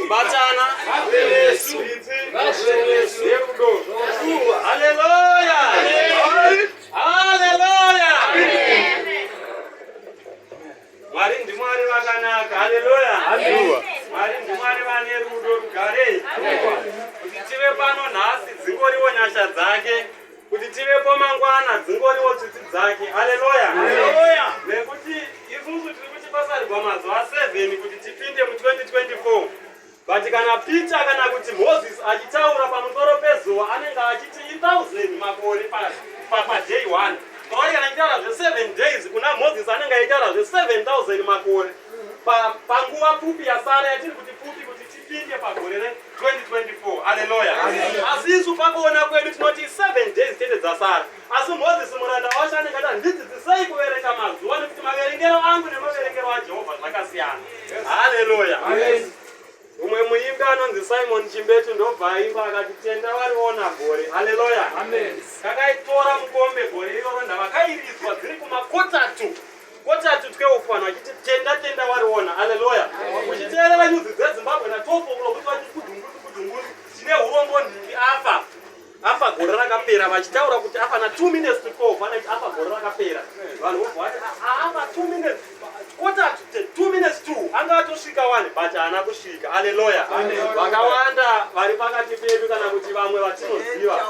Kubatana. Tsitsi. Nerudo. Haleluya. Haleluya. Mwari ndiMwari vakanaka. Haleluya. Mwari ndiMwari vane rudo rugarei. Kuti tive pano nhasi dzingoriwo nyasha dzake. Kuti tivepo mangwana dzingoriwo tsitsi dzake. Haleluya. Haleluya. Nekuti isusu tiri kuti pasarigwa mazuva 7 kuti tipinde mu 2024. But kana Peter kana kuti Moses achitaura pamusoro pezuva anenge achiti i1000 makore paday 1. Pauri kana achitaura zve7 days kuna Moses anenge achitaura zve7000 makore panguva pfupi yasara yatiri kuti pfupi kuti tipinde pagore re2024. Haleluya. Asi isu pakuona kwedu tinoti 7 days chete dzasara. Asi Moses muranda wacho anenge ati ndidzidzisei kuverenga mazuva nekuti maverengero angu nemaverengero aJehovha zvakasiyana. Haleluya. Umwe muimbi anonzi Simon Chimbetu ndobva aimba akati tenda variona gore. Haleluya. Kakaitora mukombe gore iroro ndavakairidzwa dziri kumakotatu kotatu 12 vanhu vachiti tenda tenda wariona. Haleluya. Uchiteerera nyuzi dzeZimbabwe na 12 o'clock kuti vati kudhunguru kudhunguru tine urombo nhingi afa. Afa gore rakapera vachitaura kuti afa na 2 minutes to 12 vanaiti afa gore rakapera. Vanhu vobva vati afa 2 minutes quarter to 2 minutes to anga atosvika wani but haana kusvika. Haleluya. Vakawanda vari pakati pedu kana kuti vamwe vatinoziva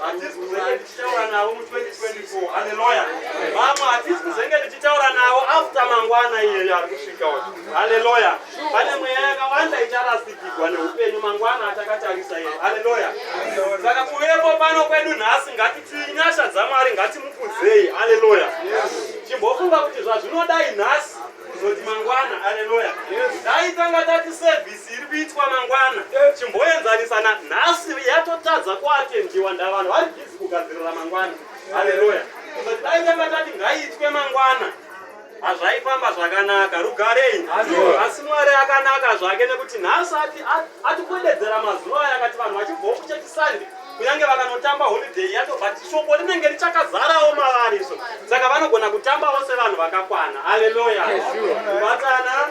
hatisi kuzenge tichitaura navo mu 2024. Haleluya. Vamwe hatisi kuzenge tichitaura navo after mangwana iyeyo ari kusvika uyu. Haleluya. Pane mweya yakawanda icharasikigwa neupenyu mangwana atakatarisa iye. Haleluya. Saka kuvepo pano kwedu nhasi ngatitii nyasha dzaMwari ngatimukudzei. Haleluya. Chimbofunga kuti zvazvinodai nhasi kuzoti mangwana. Haleluya. Dai tanga tati service iri kuitwa mangwana. Chimboenzanisa na nhasi yatotadza kuatendiwa ndavanhu vari busy kugadzirira mangwana. Haleluya. Kuzoti dai tanga tati ngaiitwe mangwana. Hazvaifamba zvakanaka rugarei. Asi Mwari akanaka zvake nekuti nhasi atikwededzera mazuva aya akati vanhu vachibvawo kuchechi Sunday kunyange vakanotamba holiday yacho but shoko rinenge richakazarawo mavari so saka vanogona kutambawo sevanhu vakakwana. Haleluya. Kubatana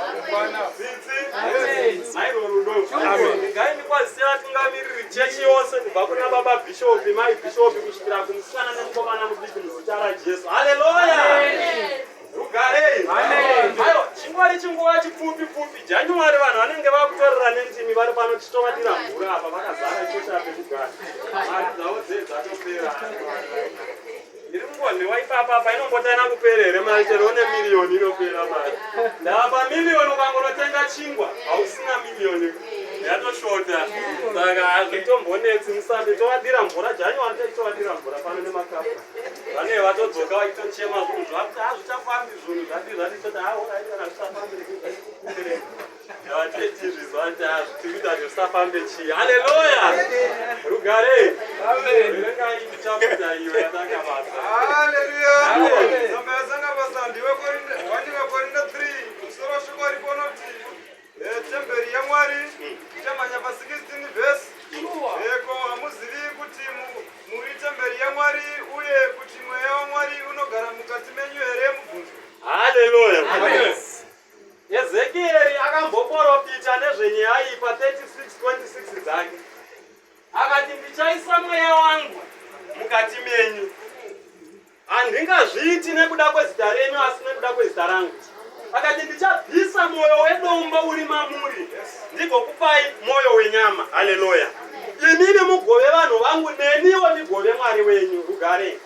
tsitsi nairo rudo. Regai ndikwazise vatungamiriri chechi yose kubva kuna baba bhishopi mai bhishopi kusvikira kumusikana nemukomana mudiki muzita raJesu. Haleluya. Rugarei. Ayo, chingwari chinguva chipfupi pfupi. January vanhu vanenge vakutorera nendimi vari pano tichitovadira mvura apa vakazara ichosha pekugara. Mari dzavo dzee dzatopera. Ndiri kungonhewa ipapa apa inombotana kupera here mari chero une miriyoni inopera mari. Ndapa miriyoni ukangonotenga chingwa hausina miriyoni yatoshota. Saka hazvitombonetsi musambe tovadira mvura January tovadira mvura pano nemakapu. Vane vatodzoka vachitochema zvinhu zvakuti hazvichafambi zvinhu zvati zvati toti haorai kana zvichafambi vateti zvizvati hazvitiri kuita kuti zvisafambe chii. Haleluya! Rugare! Verengai chapter iyo yatakabata. Haleluya! Tsamba yasangabasa ndiwe Korinda 1 vaKorinda 3 musoro shoko ripo unoti temberi yaMwari tichamhanya pa 16 verse. Eko hamuzivi kuti muri temberi yaMwari uye kuti mweya waMwari unogara mukati menyu here? Mubvunzo. Haleluya! Ezekieri akamboporofita nezvenyaya iyi pa 36:26 dzake. Akati ndichaisa mweya wangu mukati menyu. Handingazviiti nekuda kwezita renyu asi nekuda kwezita rangu. Akati ndichabvisa mwoyo wedombo uri mamuri ndigokupai mwoyo wenyama. Haleluya. Imimi mugove vanhu vangu neniwo ndigove Mwari wenyu. Rugare.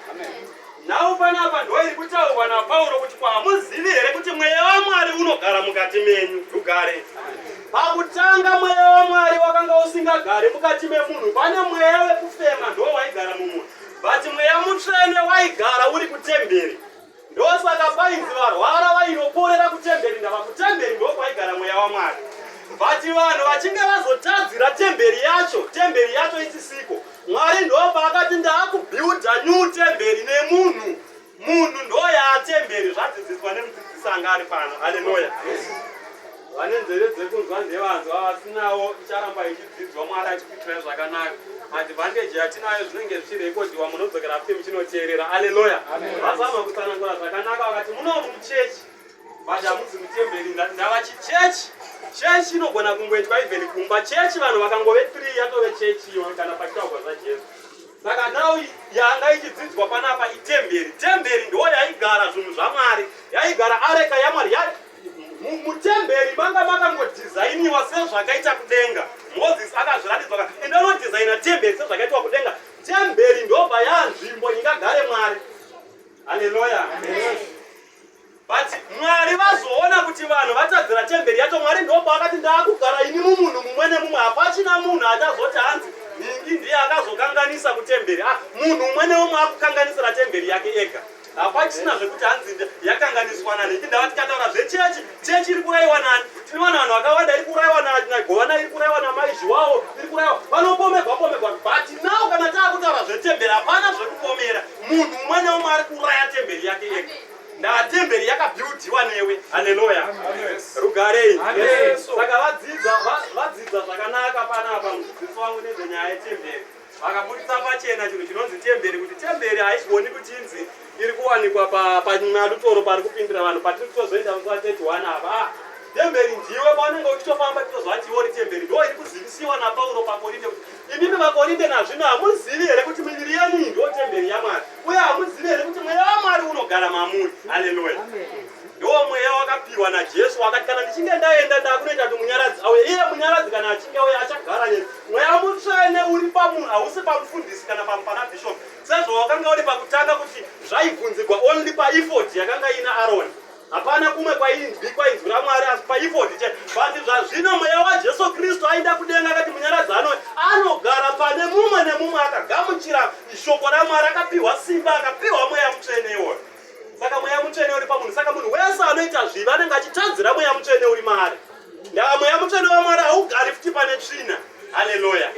Nhau panapa ndoiri kutaurwa naPauro kuti kwamuzivi here kuti mweya waMwari unogara mukati menyu. Rugare. Pakutanga mweya waMwari wakanga usingagari mukati memunhu, pane mweya wekufema ndo waigara mumunhu. But mweya mutsvene waigara uri kutemberi. Ndosaka painzi varwara vainoporera kutemberi ndava kutemberi ndokwaigara mweya waMwari. But vanhu vachinge vazotadzira temberi yacho, temberi yacho isisiko. Mwari ndopaakati ndaakubuilda new temberi nemunhu. Munhu ndoyaatemberi zvadzidziswa nemudzidzisi anga ari pano. Haleluya. Vane nzeve dzekunzwa ndevanzwa, vasinawo icharamba ichidzidzwa. Mwari achikuitirai zvakanaka. Advantage yatinayo zvinenge zvichirekodhiwa, munodzokera futi muchinoteerera. Haleluya. Vazama kutsanangura zvakanaka vakati munomu muchechi. But hamuzi mutemberi ndava chichechi. Chechi inogona kungoitwa even kumba. Chechi vanhu vakangove 3 yatove chechi iyo kana pachitaurwa zvaJesu. Saka now yanga ichidzidzwa panapa itemberi. Temberi ndo yaigara zvinhu zvaMwari. Yaigara areka yaMwari. Mutemberi manga makangodhizainiwa sezvakaita kudenga. Moses akazviratidzwa enda unodhizaina temberi sezvakaitwa kudenga. Temberi ndobva yanzvimbo ingagare Mwari. Haleluya. But Mwari vazoona kuti vanhu vatadzira temberi yacho, Mwari ndopaakati ndaakugara ini mumunhu mumwe nemumwe, hapachina munhu achazoti hanzi nhingi ndiye akazokanganisa kutemberi. Ah, munhu mumwe nemumwe akukanganisira temberi yake ega. Hapachina zvekuti hanzi yakanganiswa nani. Ndava tikataura zvechechi, chechi iri kuraiwa nani? Tinowana vanhu vakawanda iri kuraiwa naGovana, iri kuraiwa naMai Zhiwawo, iri kuraiwa vanopomegwa pomegwa. But now kana taakutaura zvetemberi hapana zvekupomera. Munhu umwe neumwe ari kuraya temberi yake ega. Ndaa temberi yakabuildiwa newe. Haleluya. Rugarei. Saka vadzidza vadzidza zvakanaka panapa mudzidzisi wangu nezvenyaya yetemberi. Vakaburitsa pachena chinhu chinonzi temberi, kuti temberi haigoni kuti inzi iri kuwanikwa pamalutoro pari kupindira vanhu patiri kutozoenda musi wa 31 apa. Ah, temberi ndiwe paunenge uchitofamba titozvati iwori temberi ndo iri kuzivisiwa naPauro paKorinde kuti imimi vaKorinde nazvino hamuzivi here kuti miviri yenyu iyi ndo temberi yaMwari, uye hamuzivi here kuti mweya waMwari unogara mamuri? Haleluya. Ndo mweya wakapiwa naJesu, wakati kana ndichinge ndaenda ndakunoita kuti munyaradzi auye. Iye munyaradzi kana achinge auya achagara neni. Mweya mutsvene uri pamunhu, hausi pamufundisi kana pana bishop, sezvo wakanga uri pakutanga kuti zvaibvunzigwa only paefod yakanga ina Aroni. Hapana kumwe kwainzwikwa inzwi raMwari asi paefod chete. But zvazvino mweya waJesu Kristu aenda kudenga akati munyaradzi anogara pane mumwe nemumwe akagamuchira shoko raMwari, akapiwa simba, akapiwa mweya mutsvene iwoyo. Saka mweya mutsvene uri pamunhu. Saka munhu wese anoita zvivi anenge achitadzira mweya mutsvene uri maari. Ndava mweya mutsvene waMwari haugari futi pane tsvina. Haleluya.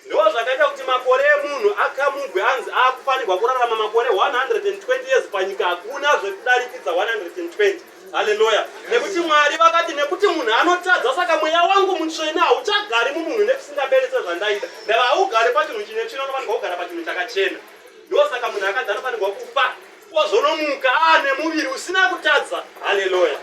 Ndo zvakaita kuti makore emunhu akamugwe, anzi akufanirwa kurarama makore 120 years panyika, hakuna zvekudarikidza 120. Haleluya. Nekuti Mwari vakati nekuti munhu anotadza, saka mweya wangu mutsvene hauchagari mumunhu nekusingaperi sezvandaida. Ndava haugari pachinhu chine tsvina, unofanirwa kugara pachinhu chakachena. Ndosaka munhu akadzi anofanirwa kufa ozonomuka aane muviri usina kutadza. Haleluya.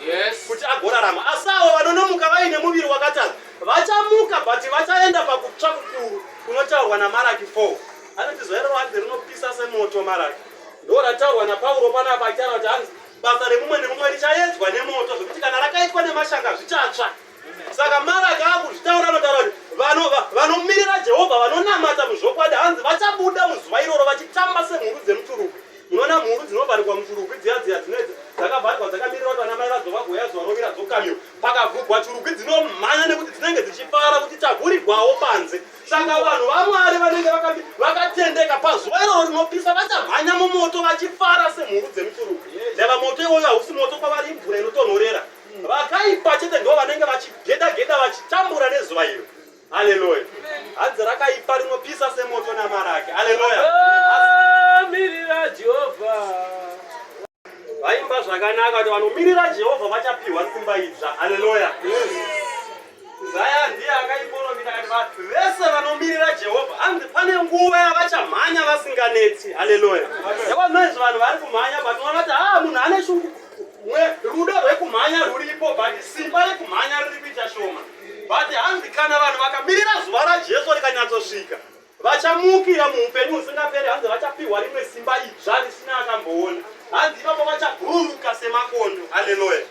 Kuti agorarama. Asi avo vanonomuka vaine muviri wakatadza vachamuka, but vachaenda pakutsva kukuru kunotaurwa naMaraki 4. Anoti zuva iroro hanzi rinopisa semoto. Maraki ndo rataurwa naPauro panapa achitaura kuti hanzi basa remumwe nemumwe richaedzwa nemoto, zvekuti kana rakaitwa nemashanga zvichatsva. Saka Maraki akuzvitaura, anotaura kuti vanomirira Jehovha, vanonamata muzvokwadi, hanzi vachabuda muzuva iroro vachitamba semhuru dzemuturugwi. Munoona mhuru dzinovharikwa muturugwi dziya dziya dzinoedza dzakavharikwa dzakamirira kuti vana mai vadzo vagoya zuva rovira dzokamiwa. Pakavhugwa churugwi dzinomhanya nekuti dzinenge dzichifara kuti tavhurirwawo panze. Saka vanhu vaMwari vanenge vakatendeka pazuva iroro rinopisa vachamhanya mumoto vachifara semhuru dzemuturugwi. Ndava moto iwoyo hausi moto kwavari, imvura inotonhorera. Vakaipa chete ndo vanenge vachigeda-geda vachitambura nezuva iro. Haleluya. Hanzi rakaipa rinopisa semoto naMaraki. Haleluya. Mirira Jehovha. Vaimba zvakanaka kuti vanomirira Jehovha vachapiwa simba idzva. Haleluya. Isaya ndiye akaiprofita akati vese vanomirira Jehovha hanzi pane nguva yavachamhanya vasinganetsi. Haleluya. Yakwanoizvi vanhu vari kumhanya, but unoona kuti ah, munhu ane shungu, rudo rwekumhanya ruripo, but simba rekumhanya riri kuita shoma. But hanzi kana vanhu vakamirira zuva raJesu rikanyatsosvika, vachamukira muupenyu husingaperi. Hanzi vachapiwa rimwe simba idzva risina akamboona. Hanzi ipapo vachabhururuka semakondo. Haleluya.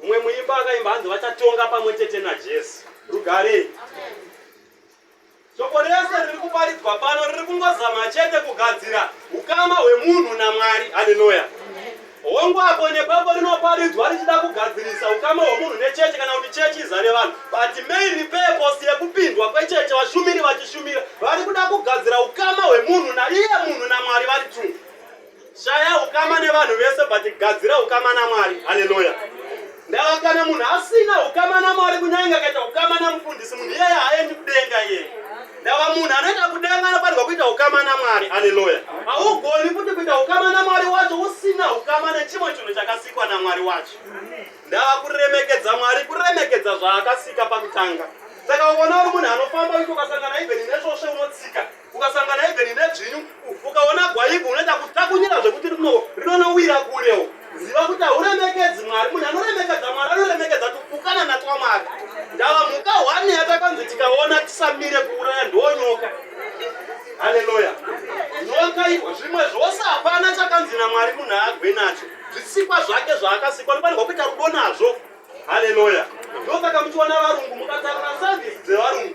Mumwe muimba akaimba hanzi vachatonga pamwe chete naJesu. Rugarei. Shoko rese riri kuparidzwa pano riri kungozama chete kugadzira ukama hwemunhu naMwari. Haleluya. Hongu, apo nepapo rinoparidzwa richida kugadzirisa ukama hwemunhu necheche kana kuti chechi izare vanhu, but main purpose yekupindwa kwecheche, vashumiri vachishumira, vari kuda kugadzira ukama hwemunhu naiye munhu naMwari vari two. Shaya ukama nevanhu vese, but gadzira ukama naMwari. Haleluya. Ndava kana munhu asina ukama naMwari, kunyange akaita ukama namufundisi, munhu iyeye haaendi kudenga iyeye. Ndava munhu anoita kudenga anofanirwa kuita ukama naMwari. Haleluya. Haugoni kuti kuita ukama naMwari wacho usina ukama nechimwe chinhu chakasikwa naMwari wacho. Ndava kuremekedza Mwari kuremekedza zvaakasika pakutanga. Saka ukaona uri munhu anofamba uiti ukasangana even nesvosve unotsika, ukasangana even nedzvinyu, ukaona gwaivhi unoita kutakunyira zvekuti rinonowira kurewo. Ziva kuti hauremekedzi Mwari. Munhu anoremekedza Mwari anoremekedza tupukanana twaMwari. Ndava mhuka hwani yatakanzi tikaona tisamire kuuraya ndonyoka. Haleluya. Nyoka zvimwe zvose hapana chakanzi naMwari munhu agwe nacho. Zvisikwa zvake zvaakasikwa anofanirwa kuita rudo nazvo. Haleluya. Ndosaka muchiona varungu mukatarira service dzevarungu.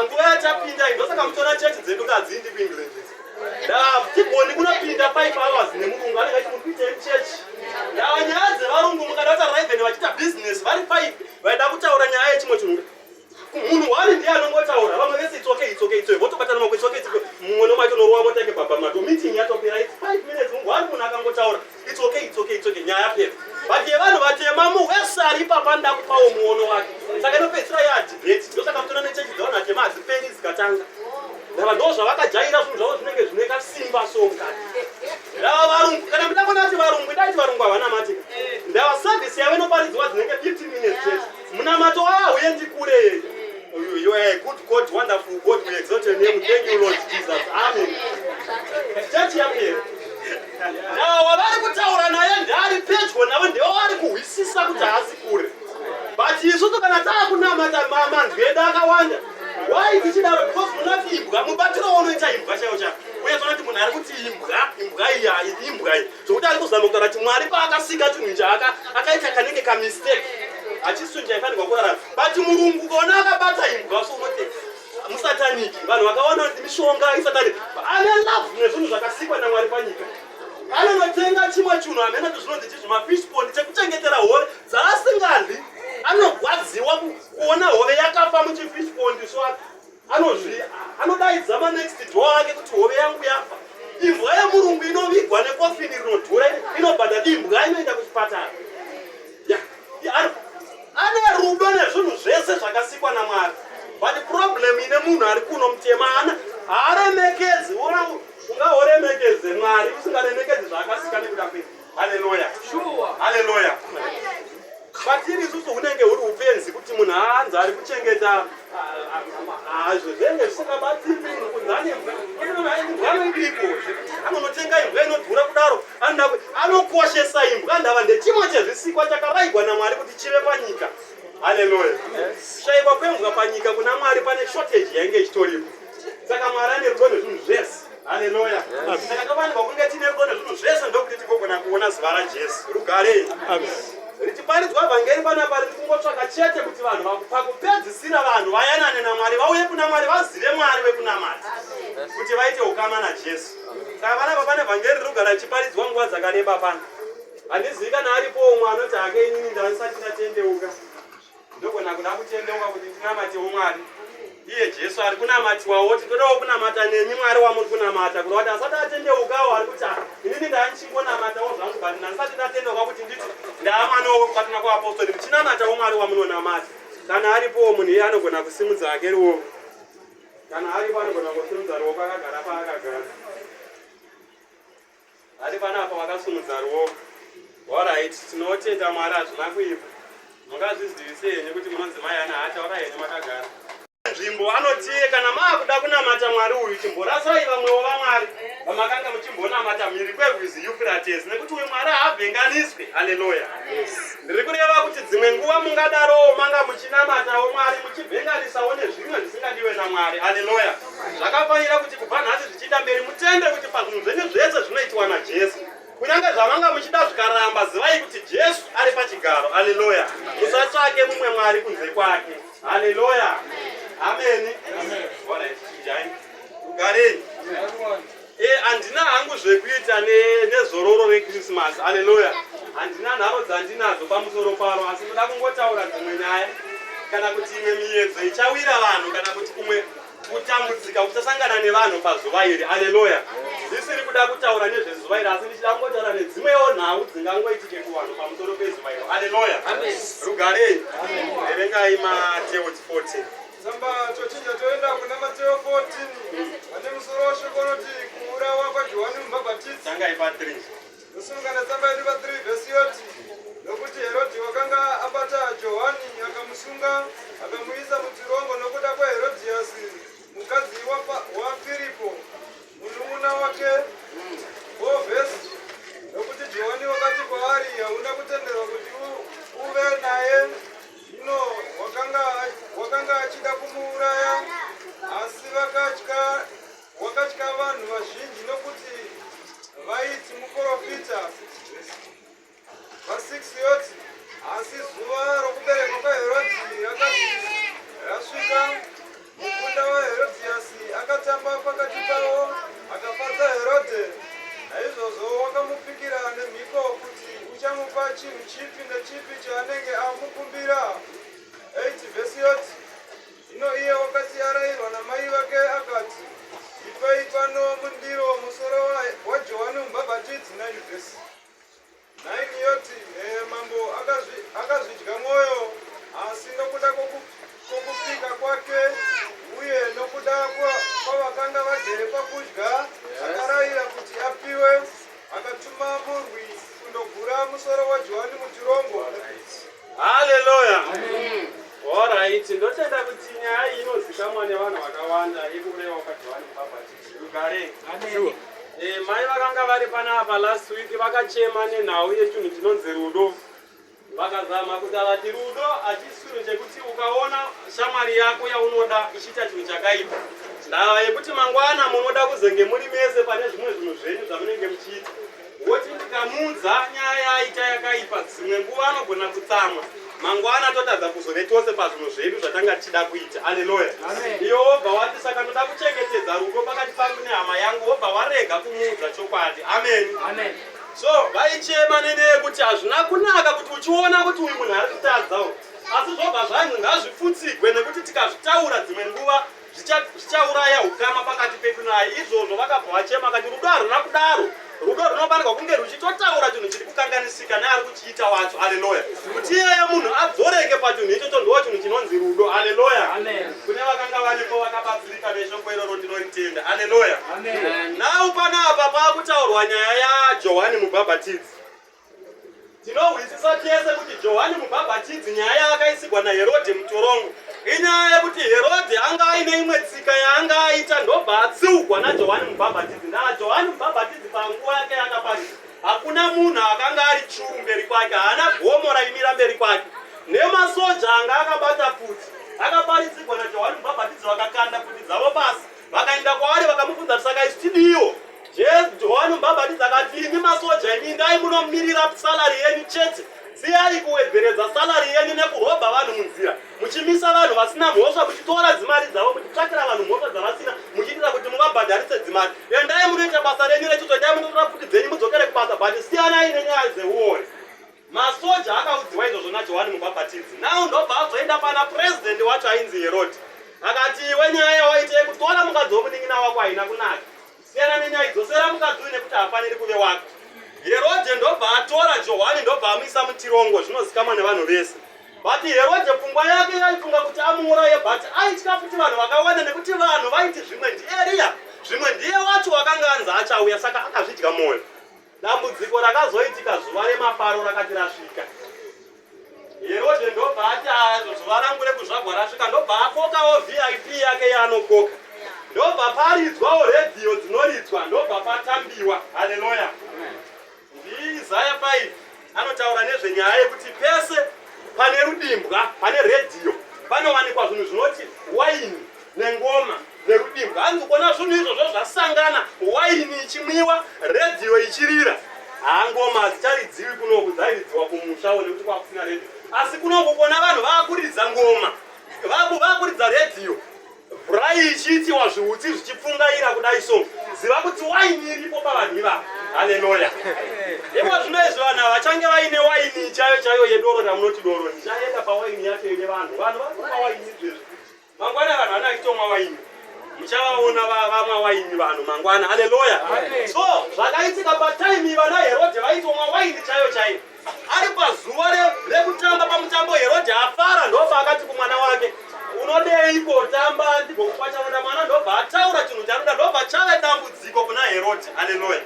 Nguva yatapinda iyi ndosaka muchiona chechi dzedu kadziindi kuEngland idzi. Tigoni kunopinda 5 hours nemurungu anenge achiti muri kuitei muchechi. Ndava nyaya dzevarungu mukada kutarira even vachiita business vari 5 vaida kutaura nyaya yechimwe chinhu. Munhu wani ndiye anongotaura vamwe vese it's okay, it's okay, it's okay. Votobatana maoko it's okay, it's okay. Mumwe nomwe acho mota yake baba mato meeting yatopera it's 5 minutes munhu wani munhu akangotaura it's okay, it's okay, it's okay nyaya yapera. But yevanhu vatema wese ari ipapa anoda kupawo muono wake. Saka inopedzisira yadebate. Ndosaka mutoona nechechi dzevanhu vatema hadziperi dzikatanga. Ndava ndo zvavakajaira zvinhu zvavo zvinenge zvine kasimba so mukati. Ndava varungu kana muda kuona kuti varungu ndaiti varungu havana mati. Ndava service yavo inoparidzwa dzinenge 15 minutes chete. Munamato wavo hauendi kure. You are a good God, wonderful God. We exalt your name. Thank you, Lord Jesus. Amen. Chechi yapera. Ndava vari kutaura naye ndaari pedyo navo ndevo vari kuhwisisa kuti haasi kure. But isusu kana taakunamata manzwi edu akawanda. Why tichidaro? Because munoti imbwa, mubatiro waunoita imbwa chaiwo chaiwo. Uye toona kuti munhu ari kuti imbwa, imbwa iya, imbwa iyi. Zvokuti ari kuzama kutaura kuti Mwari paakasika chinhu ichi akaita kanenge kamistake. Hachisi chinhu chaifanirwa kurarama. But murungu ukaona akabata imbwa so unoti musataniki. Vanhu vakaona kuti mishonga isatani. Ane love nezvinhu zvakasikwa naMwari panyika. Anonotenga chimwe chinhu hameno kuti zvinonzi chizvi mafish pond chekuchengetera hove dzaasingadyi. Anogwadziwa kuona hove yakafa muchifish pond so anozvi anodaidza manext door ake kuti hove yangu yafa. Imbwa yemurungu inovigwa nekofini rinodhura inobhadha imbwa inoenda kuchipatara. Ane rudo nezvinhu zvese zvakasikwa naMwari. But problem ine munhu ari kuno mutema haaremekedzi. Ungaoremekedze Mwari usingaremekedzi zvaakasika nekuda kwedu. Haleluya. Haleluya. Kwatiri isusu hunenge huri upenzi kuti munhu aanzi ari kuchengeta zvinenge zvisingabatsiri munhu kunzi ane imbwa anoidiko zvekuti anonotenga imbwa inodhura kudaro anokoshesa imbwa ndava ndechimwe chezvisikwa chakaraigwa naMwari kuti chive panyika. Haleluya. Kushaikwa kwembwa panyika kuna Mwari pane shortage yainge ichitoripo. Saka Mwari ane rudo nezvinhu zvese. Haleluya. Saka tofanirwa kunge tine rudo nezvinhu zvese ndokuti tigogona kuona zuva raJesu. Rugare. Amen. Richiparidzwa vhangeri panapa riri kungotsvaka chete kuti vanhu pakupedzisira vanhu vayanane naMwari vauye kuna Mwari vazive Mwari wekunamata kuti vaite ukama naJesu. Saka panapa pane vhangeri riri kugara richiparidzwa nguva dzakareba pano. Handizivi kana aripo umwe anoti hake inini ndasati ndatendeuka. Ndogona kuda kutendeuka kuti ndinamatewo Mwari. Iye Jesu ari kunamatiwawo, tinodawo kunamata nemi Mwari wamuri kunamata. Kureva kuti asati atendeukawo ari kuti inini ndanchingonamatawo zvangu but ndasati ndatendeuka kuti nditi ndaamwanawo wekubatana kuapostori muchinamatawo Mwari wamunonamata. Kana aripowo munhu iye anogona kusimudza hake ruoko. Kana aripo anogona kusimudza ruoko akagara paakagara. Ari panapa vakasimudza ruoko. Alright, tinotenda Mwari hazvina kuipa. Mungazvizivise henyu kuti munonzi mai ana haataura henyu makagara. Nzvimbo anoti kana maakuda kunamata Mwari uyu chimborasai vamwewo vaMwari vamakanga muchimbonamata mhiri kwerwizi Euphrates nekuti uyu Mwari haavhenganiswe. Haleluya. Ndiri kureva kuti dzimwe nguva mungadarowo manga muchinamatawo Mwari muchivhenganisawo nezvimwe zvisingadiwe naMwari. Haleluya. Zvakafanira kuti kubva nhasi zvichienda mberi mutende kuti pazvinhu zvenyu zvese zvinoitwa naJesu. Kunyange zvamanga muchida zvikaramba, zivai kuti Jesu ari pachigaro. Haleluya. Musatsvake mumwe Mwari kunze kwake. Haleluya. Ameni. Alright, chinjai. Ugarei. Handina hangu zvekuita nezororo reChristmas. Haleluya. Handina nharo dzandinadzo pamusoro paro, asi ndoda kungotaura dzimwe nyaya kana kuti imwe miyedzo ichawira vanhu kana kuti kumwe kutambudzika kuchasangana nevanhu pazuva iri. Haleluya. Ndisiri kuda kutaura nezvezuva iri, asi ndichida kungotaura nedzimwewo nhau dzingangoitike kuvanhu pamusoro pezuva iro. Haleluya. Rugarei. Verengai Mateo 14. Tsamba tochinja toenda kuna Mateo 14 vane musoro washoko unoti kuurawa kwaJohani Mubhabhatidzi. Tangai pa 3. Tosunga netsamba yedu pa 3 vhesi yoti nokuti Herodhi wakanga abata Johani akamusunga akamuisa mutirongo nokuda kwaHerodhiasi mukadzi waFiripo munun'una wake. 4 vhesi nokuti Johani wakati Wakanga achida kumuuraya, asi vakatya, wakatya vanhu vazhinji nokuti vaiti muprofita. Va6 yoti, asi zuva rokuberekwa kwaHerodhi rakati rasvika, mukunda waHerodhiasi akatamba pakati pavo akafadza Herodhe. Naizvozvo wakamupikira nemhiko kuti uchamupa chinhu chipi nechipi chaanenge amukumbira. 8 vhesi yoti, zvino iye wakati arayirwa namai vake akati, ipei pano mundiro musoro waJohani Mubhabhatidzi. 9 vhesi 9 yoti, mambo akazvidya mwoyo, asi nokuda kwokupika kwake uye nokuda kwavakanga vagere pakudya, akarayira kuti apiwe. Akatuma murwi kundogura musoro waJohani mutirongo. Haleluya. Alright, ndotenda kuti nyaya iyi inozikamwa nevanhu vakawanda yekuurayiwa kwaJohani Mubhabhatidzi. Rugare. Mai vakanga vari panapa last week vakachema nenhau yechinhu chinonzi rudo. Vakazama kutaura kuti rudo hachisi chinhu chekuti ukaona shamwari yako yaunoda ichiita chinhu chakaipa, ndava yekuti mangwana munoda kuzenge muri mese pane zvimwe zvinhu zvenyu zvamunenge muchiita, woti ndikamuudza nyaya yaaita yakaipa, dzimwe nguva anogona kutsamwa, mangwana totadza kuzove tose pazvinhu zvedu zvatanga tichida kuita. Aleluya. Iyo wobva wati saka ndoda kuchengetedza rudo pakati pangu nehama yangu, wobva warega kumuudza chokwadi. Amen. Amen. So vaichema nenyaya yekuti hazvina kunaka kuti uchiona kuti uyu munhu ari kutadzawo, asi zvobva zvanzi ngazvipfutsigwe nekuti tikazvitaura dzimwe nguva zvichauraya ukama pakati pedu naye. Izvozvo vakabva vachema kati rudo haruna kudaro. Rudo runofanirwa kunge ruchitotaura chinhu chiri kukanganisika neari kuchiita wacho. Aleluya. Kuti iyeye munhu adzoreke pachinhu ichocho ndo chinhu chinonzi rudo. Aleluya. Kune vakanga varipo vakabatsirika neshoko iroro, ndinoritenda. Aleluya. Now panapa paakutaurwa nyaya yaJohani Mubhabhatidzi. Tinohwisisa tese kuti Johani Mubhabhatidzi nyaya yaakaisigwa naHerodhe mutorongo inyaya yekuti Herodhe anga aine imwe tsika yaanga aita, ndobva atsiugwa naJohani Mubhabhatidzi. Ndaa Johani Mubhabhatidzi panguva yake yakaparisa, hakuna munhu akanga ari churu mberi kwake, haana gomo raimira mberi kwake. Nemasoja anga akabata pfuti akaparidzigwa naJohani Mubhabhatidzi vakakanda pfuti dzavo pasi, vakaenda kwaari vakamubvunza kuti saka isu tidiwo? Johani Mubhabhatidzi akati, imi masoja imi, ndai munomirira salary yenyu chete, siyai kuwedzeredza salary yenyu nekurobha vanhu munzira, muchimisa vanhu vasina mhosva, muchitora dzimari dzavo, muchitsvakira vanhu mhosva dzavasina, muchiitira kuti muvabhadharise dzimari. Endai munoita basa renyu rechiso, endai munotora pfuti dzenyu mudzokere kubasa, but siyanai nenyaya dzeuori. Masoja akaudziwa izvozvo naJohani Mubhabhatidzi. Now ndobva azoenda pana purezidendi wacho ainzi Herodhi, akati, iwe nyaya yawaita yekutora mukadzi womunin'ina wako haina kunaka, siyana nenyaya, idzosera mukadzi uyu nekuti haafaniri kuve wako. Herodhe ndobva atora Johani ndobva amuisa mutirongo, zvinozikamwa nevanhu vese. But Herodhe pfungwa yake yaifunga kuti amuuraye, but aitya futi vanhu vakawanda nekuti vanhu vaiti zvimwe ndiEriya, zvimwe ndiye wacho wakanga anzi achauya, saka akazvidya mwoyo. Dambudziko rakazoitika zuva remafaro rakati rasvika. Herodhe ndobva ati zuva rangu rekuzvagwa rasvika, ndobva akokawo VIP yake yaanokoka, ndobva paridzwawo redhiyo dzinoridzwa, ndobva patambiwa. Haleluya. NdiIsaya 5 anotaura nezvenyaya yekuti pese pane rudimbwa, pane redhiyo, panowanikwa zvinhu zvinoti waini nengoma nerudimbwa. Hanzi kuona zvinhu izvozvo zvasangana, waini ichimwiwa, redhiyo ichirira, haa ngoma hadzicharidziwi kunoku, dzairidziwa kumushawo nekuti kwakusina redhiyo. Asi kunoku kuona vanhu vaakuridza ngoma, vaakuridza redhiyo, braai ichiitiwa, zviutsi zvichipfungaira kudai, so ziva kuti waini iripo pavanhu ivavo. Haleluya. Ivo zvino izvi vanhu ava vachange vaine waini chaiyo chaiyo yedoro ramunoti doro. Ndichaenda pawaini yacho ine vanhu. Vanhu vari kumwa waini izvezvi. Mangwana vanhu vana vachitomwa waini, muchavaona vamwa waini vanhu mangwana. Haleluya. So zvakaitika patime vana Herodhe vaitomwa waini chaiyo chaiyo, ari pazuva rekutamba pamutambo, Herodhe afara, ndobva akati kumwana wake, unodeiko? Tamba ndigokupa chaunoda. Mwana ndobva ataura chinhu chanoda, ndobva chave dambudziko kuna Herodhe. Haleluya.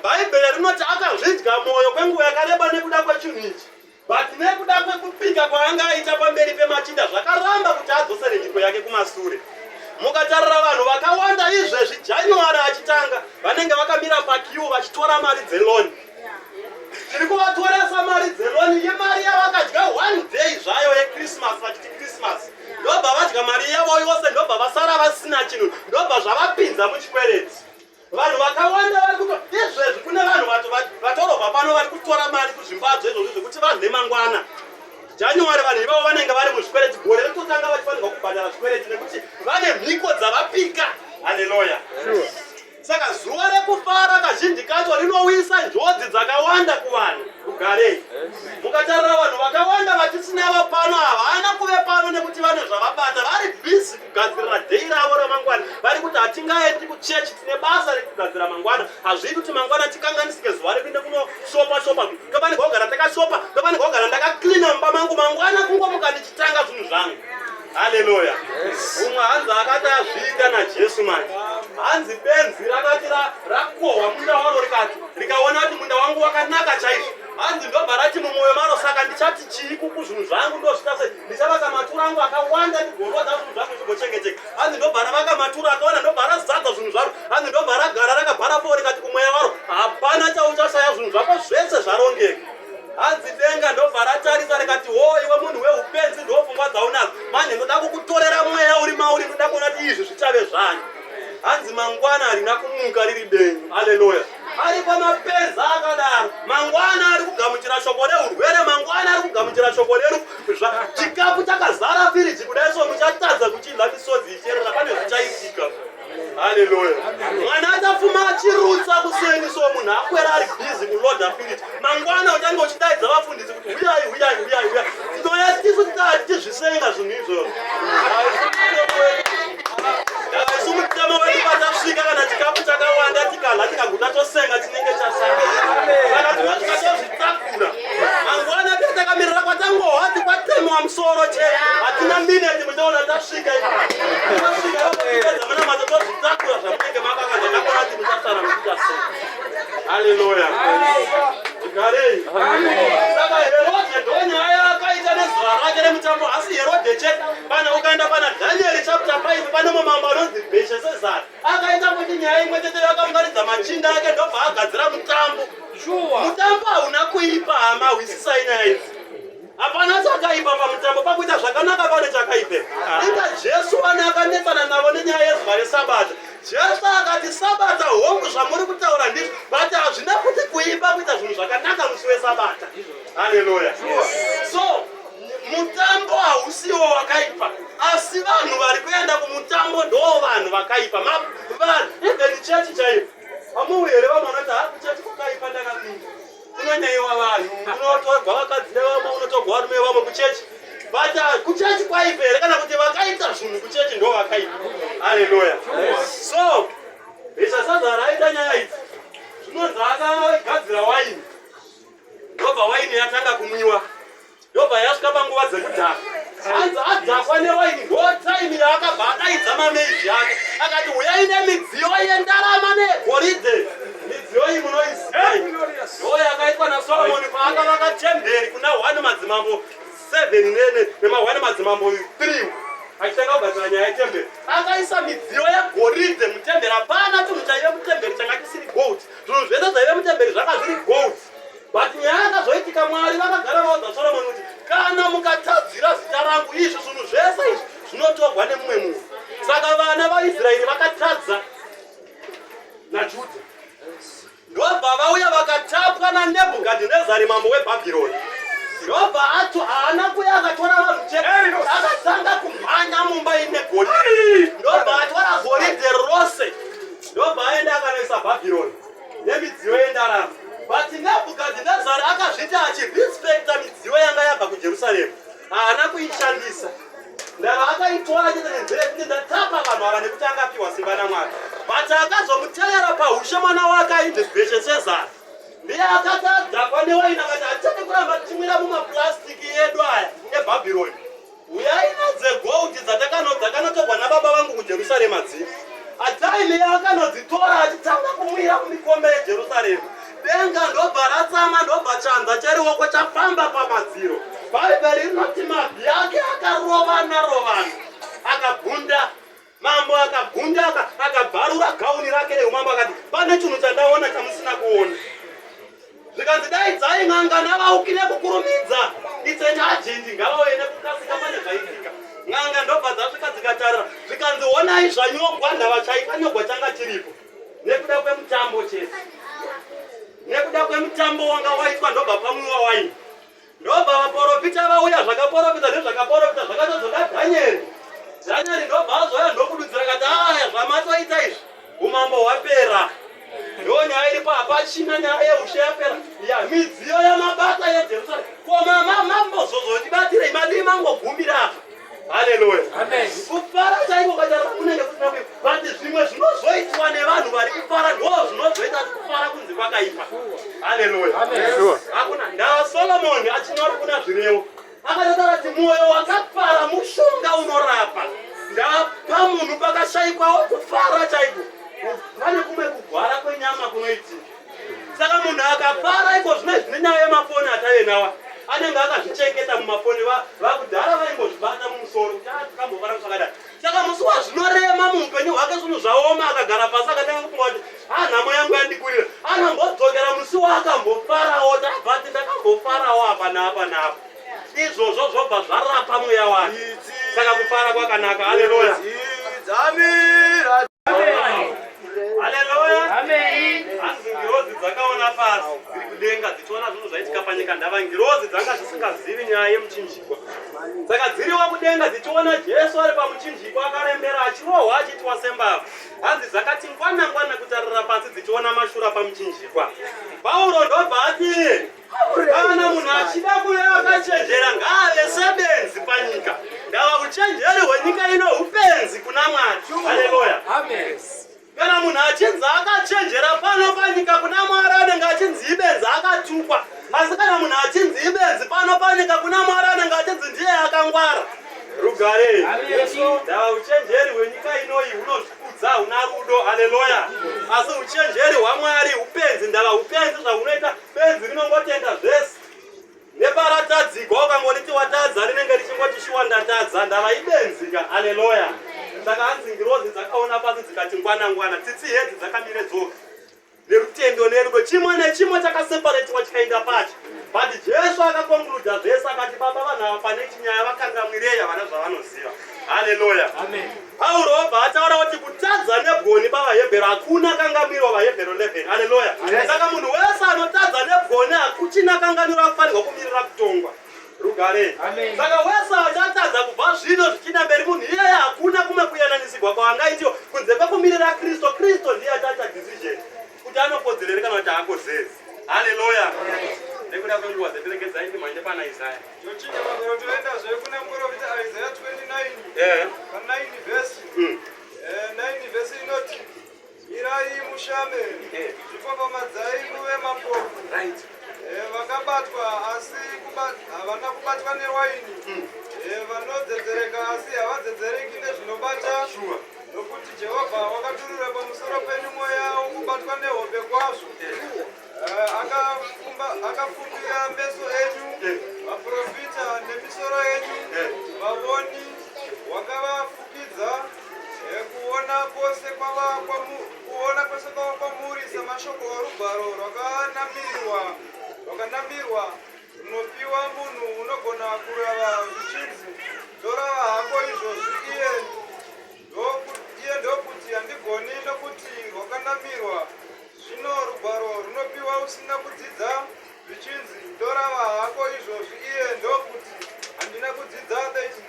Bhaibheri rinoti akazvidya mwoyo kwenguva yakareba nekuda kwechinhu ichi, but nekuda kwekupika kwaanga aita pamberi pemachinda zvakaramba kuti adzosere mhiko yake kumasure. Mukatarira vanhu vakawanda izvezvi January achitanga, vanenge vakamira paqueue vachitora mari dzeloan. Tiri kuvatoresa mari dzeloan yemari yavakadya one day zvayo yeChristmas, vachiti Christmas, ndobva vadya. vadya mari yavo yose ndobva vasara vasina chinhu ndobva zvavapinza muchikwereti. Vanhu vakawanda vari kuto izvezvi kune vanhu vatorovha pano vari kutora mari kuzvimbadzo izvozvi zvekuti vanhu mangwana January vanhu ivavo vanenge vari muzvikwereti gore ritotanga vachifanirwa kubhadhara zvikwereti nekuti vane mhiko dzavapika. Haleluya. Saka zuva rekufara kazhinji kacho rinowisa njodzi dzakawanda kuvanhu. Rugarei. Mukatarira vanhu vakawanda vatisinavo pano havana kuve pano nekuti vane zvavabata vari busy kugadzirira day ravo ramangwana. Vari kuti hatingaendi kuchechi tine basa rekugadzira mangwana. Hazviiti kuti mangwana tikanganisike zuva rekuenda kunoshopa shopa. Tofanirwa kugara takashopa, tofanirwa kugara ndakaklina mumba mangu mangwana kungomuka ndichitanga zvinhu zvangu. Haleluya. Umwe hanzi akati azviita naJesu manje. Hanzi benzi rakati rakohwa munda waro rikati rikaona kuti munda wangu wakanaka chaizvo. Hanzi ndobva rati mumwoyo maro saka ndichati chii kuzvinhu zvangu ndozvita sei? Ndichavaka matura angu akawanda ndigorodza zvinhu zvangu zvigochengeteka. Hanzi ndobva ravaka matura akawanda ndobva razadza zvinhu zvaro. Hanzi ndobva ragara rakabhara fo rikati kumweya waro hapana chauchashaya zvinhu zvako zvese zvarongeka. Hanzi denga ndobva ratarisa rikati hoo iwe munhu weupenzi ndopfungwa dzaunadzo manje ndoda kukutorera mweya uri mauri ndoda kuona kuti izvi zvichave zvani. Hanzi mangwana harina kumuka riri benyu. Haleluya. Ariko mapenzi akadaro. Mangwana ari kugamuchira shoko reurwere, mangwana ari kugamuchira shoko rerufu. Chikafu chakazara firiji kudai so muchatadza kuchidya misodzi ichierera pane zvichaitika. Haleluya. Mwana achafuma achirutsa kuseni so munhu akwera ari busy kuloda firiji. Mangwana uchange uchidaidza vafundisi kuti huyai huyai huyai huyai. Tinouya tisu tizvisenga zvinhu izvozvo. Isu mutemo wedu patasvika kana chikafu chakawanda tikadya tikaguta tosenga chinenge chasara. Saka tinosvika tozvitakura. Mangwana tee takamirira kwatangohwa ti kwatemewa musoro chete. Hatina mineti muchaona tasvika ipapo. Tasvika ipapo tipedza munamato tozvitakura zvamunenge makaka zvakakora ti muchasara muchiita sei. Haleluya. Tigarei. Saka Herodhe ndonyaya yaakaita nezuva rake remutambo asi Herodhe chete. Pana ukaenda pana Danieri chapter 5 pane mumwe mambo anonzi Bheshesezari akaita kuti nyaya imwe chete yakaunganidza machinda ake ndobva agadzira mutambo. Mutambo hauna kuipa hama, hwisisai nyaya idzi. Hapana chakaipa pamutambo, pakuita zvakanaka pane chakaipa. Inga Jesu wani akanetsana navo nenyaya yezuva reSabata. Jesu akati Sabata hongu zvamuri kutaura ndizvo, but hazvina kuti kuipa kuita zvinhu zvakanaka musi weSabata. Haleluya. So mutambo hausiwo wakaipa asi vanhu vari kuenda kumutambo ndo vanhu vakaipa vanhu even chechi chaiyo amuwi here vamwe vanoti ha kuchechi kwakaipa ndakadii kunonyaiwa vanhu unotorwa vakadzi nevamwe unotorwa varume vamwe kuchechi but ah, kuchechi kwaipa here kana kuti vakaita zvinhu kuchechi ndo vakaipa haleluya so Bheshasazara aita nyaya idzi zvinonzi akagadzira waini ndobva waini yatanga kumwiwa ndobva yasvika panguva dzekudhaka hanzi adhakwa newaini ndotaimi yaakabva adaidza mameiji ake akati huyai nemidziyo yendarama neyegoridhe midziyo iyi munoiziva ndo yakaitwa nasoromoni paakavaka temberi kuna 1 madzimambo 7 nene nema 1 madzimambo 3 achitanga kugadzira nyaya yetemberi akaisa midziyo yegoridhe mutemberi hapana chinhu chaive mutemberi changa chisiri gold zvinhu zvese zvaive mutemberi zvanga zviri gold but nyaya yakazoitika mwari vakagara vaudza solomoni kuti kana mukatadzira zita rangu izvi zvinhu zvese izvi zvinotorwa nemumwe munhu saka vana vaisraeri vakatadza najudha Ndobva vauya vakatapwa naNebhukadhinezari mambo weBhabhironi. Ndobva ato haana kuya akatora vanhu chete, akatanga kumhanya mumba ine goridhe. Ndobva atora goridhe rose, ndobva aenda akanoisa Bhabhironi nemidziyo yendarama. But Nebhukadhinezari akazviti achirespecta midziyo yanga yabva kuJerusarema, haana kuishandisa. Ndava akaitora chete nenzira yekuti ndatapa vanhu ava nekuti anga apiwa simba naMwari. But akazomutevera pahushe mwana wake ainzi Bheshesezari. Ndiye akati adhakwa newaini akati hatichadi kuramba tichimwira mumaplastiki edu aya eBhabhironi. Uyai nedzegold dzakanotorwa nababa vangu kuJerusarema dziri. Ataimi akanodzitora achitanga kumwira mumikombe yeJerusarema. Denga ndobva ratsama ndobva chanza cheruoko chafamba pamadziro. Bhaibheri rinoti mabvi ake akarovana rovana akabvunda. Mambo akabvunda akabvarura gauni rake reumambo akati pane chinhu chandaona chamusina kuona. Zvikanzi daidzai n'anga navauki nekukurumidza. It's an urgent ngavauye nekukasika pane zvaitika. N'anga ndobva dzasvika. Zvikanzi honai zvanyogwa ndava chaikanyogwa changa chiripo nekuda kwemutambo chete. Nekuda kwemutambo wanga waitwa ndobva pamwiwa waini. Ndobva vaporofita vauya zvakaporofita nezvakaporofita zvakatozoda Dhanyeri. Dhanyeri ndobva azouya ndokududzira kati aya zvamatoita izvi umambo hwapera. Ndo nyaya iripo hapachina nyaya yeushe yapera. Ya midziyo yamabata yeJerusarema. Ko mama mambozozotibatirei madii mangogumira apa. Haleluya. Amen. Kufara chaiko kwacharara kunenge kusina kuipa. But zvimwe zvinozoitwa nevanhu vari kufara ndo zvinozoita kuti kufara kunzi kwakaipa. Haleluya. Amen. Sure. Hakuna ndava Solomon achinyora kuna zvirevo. Akataura kuti mwoyo wakafara mushonga unorapa. Ndapa munhu pakashaikwawo kufara chaiko. Pane kumwe kugwara kwenyama kunoitika. Saka munhu akafara iko zvino izvi nenyaya yemafoni atave nawa anenge akazvichengeta mumafoni vakudhara vaimbozvibata mumusoro kuti ah, tikambofara zvakadai. Saka musi wazvinorema muupenyu hwake zvinhu zvaoma akagara pasi akatanga kufunga kuti ah, nhamo yangu yandikurira. Anombodzokera musi waakambofarawo tabvati ndakambofarawo apa naapa naapa. Izvozvo zvobva zvarapa mweya wake. Saka kufara kwakanaka. Haleluya. Dzamira Haleluya. Amen. Hanzi ngirozi dzakaona pasi dziri kudenga dzichiona zvinhu zvaitika panyika ndava ngirozi dzanga dzisingazivi nyaya yemuchinjikwa. Saka dziriwo kudenga dzichiona Jesu ari pamuchinjikwa akarembera achirohwa achiitwa sembavha. Hanzi dzakati ngwana ngwana kutarira pasi dzichiona mashura pamuchinjikwa. Pauro ndobva ati kana munhu achida kuve akachenjera ngaave sebenzi panyika. Ndava uchenjeri hwenyika ino upenzi kuna Mwari. Haleluya. Amen. Kana munhu achinzi akachenjera pano panyika kuna Mwari anenge achinzi ibenzi akatukwa. Asi kana munhu achinzi ibenzi pano panyika kuna Mwari anenge achinzi ndiye akangwara. Rugare. Amen. Ndava uchenjeri hwenyika inoyi hunozvikudza huna rudo. Haleluya. Asi uchenjeri hwaMwari upenzi. Ndava upenzi zvahunoita benzi rinongotenda zvese. Neparatadzigwa ukangoriti watadza rinenge richingoti shuwa ndatadza ndava ibenzi ka. Haleluya. Saka hanzi ngirozi dzakaona pasi dzikati ngwana ngwana tsitsi hedzi dzakamire dzoga nerutendo nerudo chimwe nechimwe chakaseparetiwa chikaenda pacho but Jesu akakonkluda zvese akati baba vanhu ava pane chinyaya vakangamwirei havana zvavanoziva. Haleluya. Amen. Pauro obva ataura kuti kutadza nebwoni pavaHebheru hakuna kangamwiro vaHebheru 11. Haleluya. Saka munhu wese anotadza nebwoni hakuchina kangamwiro akufanirwa kumirira kutongwa. Rugare. Amen. Saka wese achatadza kubva zvino zvichienda mberi munhu iyeye hakuna kumwe kuyananisirwa kwaangaitiwa kunze kwekumirira Kristu. Kristu ndiye achaita decision kuti anokodzera here kana kuti haakodzeri. Haleluya. Nekuda kwenguva dzatiregedzai ndimhanye pana Isaya. Tochinja magwaro toendazve kuna muprofita Isaiah 29 pa 9 vhesi. 9 vhesi inoti mirai mushame zvipfapamadzai muve mapofu. Right. Vakabatwa asi havana kubatwa newaini. Vanodzedzereka asi havadzedzereki nezvinobata. Sure. Nokuti Jehovha wakaturura pamusoro penyu mweya wokubatwa nehope kwazvo. Akafumbira meso enyu vaprofita nemisoro yenyu vavoni wakavafukidza kuona kwose kwava kwamuri samashoko orugwaro rwakanamirwa runopiwa munhu unogona kurava zvichinzi ndorava hako izvozvi iye ndokuti handigoni nokuti rwakanamirwa. Zvino rugwaro runopiwa usina kudzidza zvichinzi ndorava hako izvozvi iye ndokuti handina kudzidza 13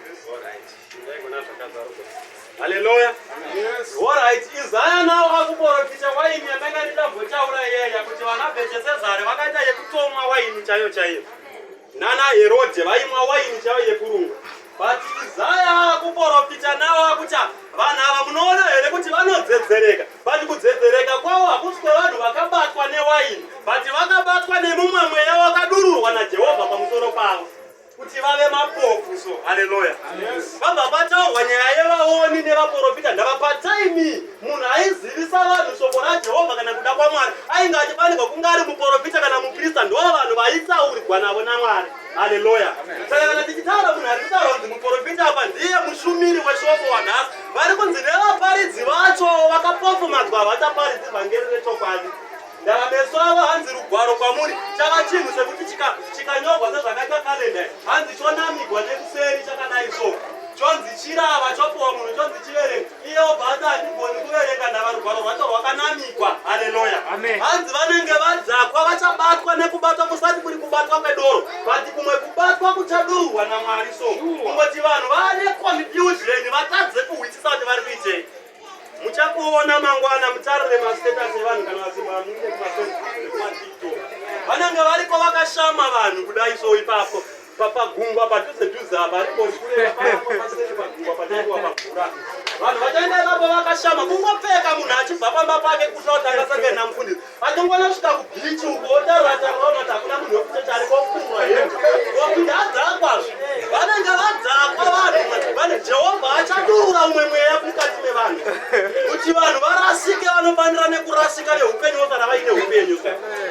verse. Alright. Ndaigona zvakazarurwa. Haleluya. Yes. Alright, Isaya nawo akuporofita waini yandanga ndidambotaura iyaya kuti vana Bhetesezari vakaita yekutomwa waini chaiyo chaiyo. Nana Herodhe vaimwa waini chaiyo yekurunga. But Isaya akuporofita nawo akuti vanhu ava munoona here kuti vanodzedzereka. But kudzedzereka kwavo hakusi kwevanhu vakabatwa newaini, but vakabatwa nemumwe mweya wakadururwa naJehovha pamusoro pavo kuti vave mapofu. So haleluya. Vabva pataurwa nyaya yevaoni nevaprofita ndava pataimi munhu aizivisa vanhu shoko raJehovha kana kuda kwaMwari ainge achifanirwa kunge ari muprofita kana muprista, ndo vanhu vaitaurirwa navo naMwari. Haleluya. Saka kana tichitaura munhu ari kutaura kunzi muprofita apa ndiye mushumiri weshoko wanhasi, vari kunzi nevaparidzi vacho vakapofumadzwa havachaparidzi vhangeri rechokwadi. Ndava meso avo hanzi rugwaro kwamuri chava chinhu sekuti chikanyorwa sezvakaita kalenda hanzi chonamigwa nekuseri chakadai so chonzi chirava. ava chopuwa munhu chonzi chiverenga iye obva ati handigoni kuverenga ndava rugwaro rwacho rwakanamikwa. Haleluya. Hanzi vanenge vadhakwa vachabatwa nekubatwa kusati kuri kubatwa kwedoro, but kumwe kubatwa kuchadururwa naMwari. So kungoti vanhu vane confusion, vatadze kuhwisisa kuti vari kuitei. Muchakuona mangwana, mutarire mastatus evanhu kana vasimamune kumaFacebook nekumaTikTok, vanenge variko vakashama vanhu kudai. So ipapo pagungwa padhuze dhuze apa aripo paseri pagungwa pataiwa pamvura, vanhu vachaenda ipapo vakashama kungopfeka. Munhu achibva pamba pake kuta kuti angasangana namufundisi, achingonosvika kubeach uko otarira tarira, ona kuti hakuna munhu wekuchechi ariko, okurwa hembe opinda adhakwazve. Vanenge vadhakwa vanhu vane Jehovha achadurura umwe mweya mukati mevanhu kuti vanhu varasike. Vanofanira nekurasika neupenyu kana vaine upenyu,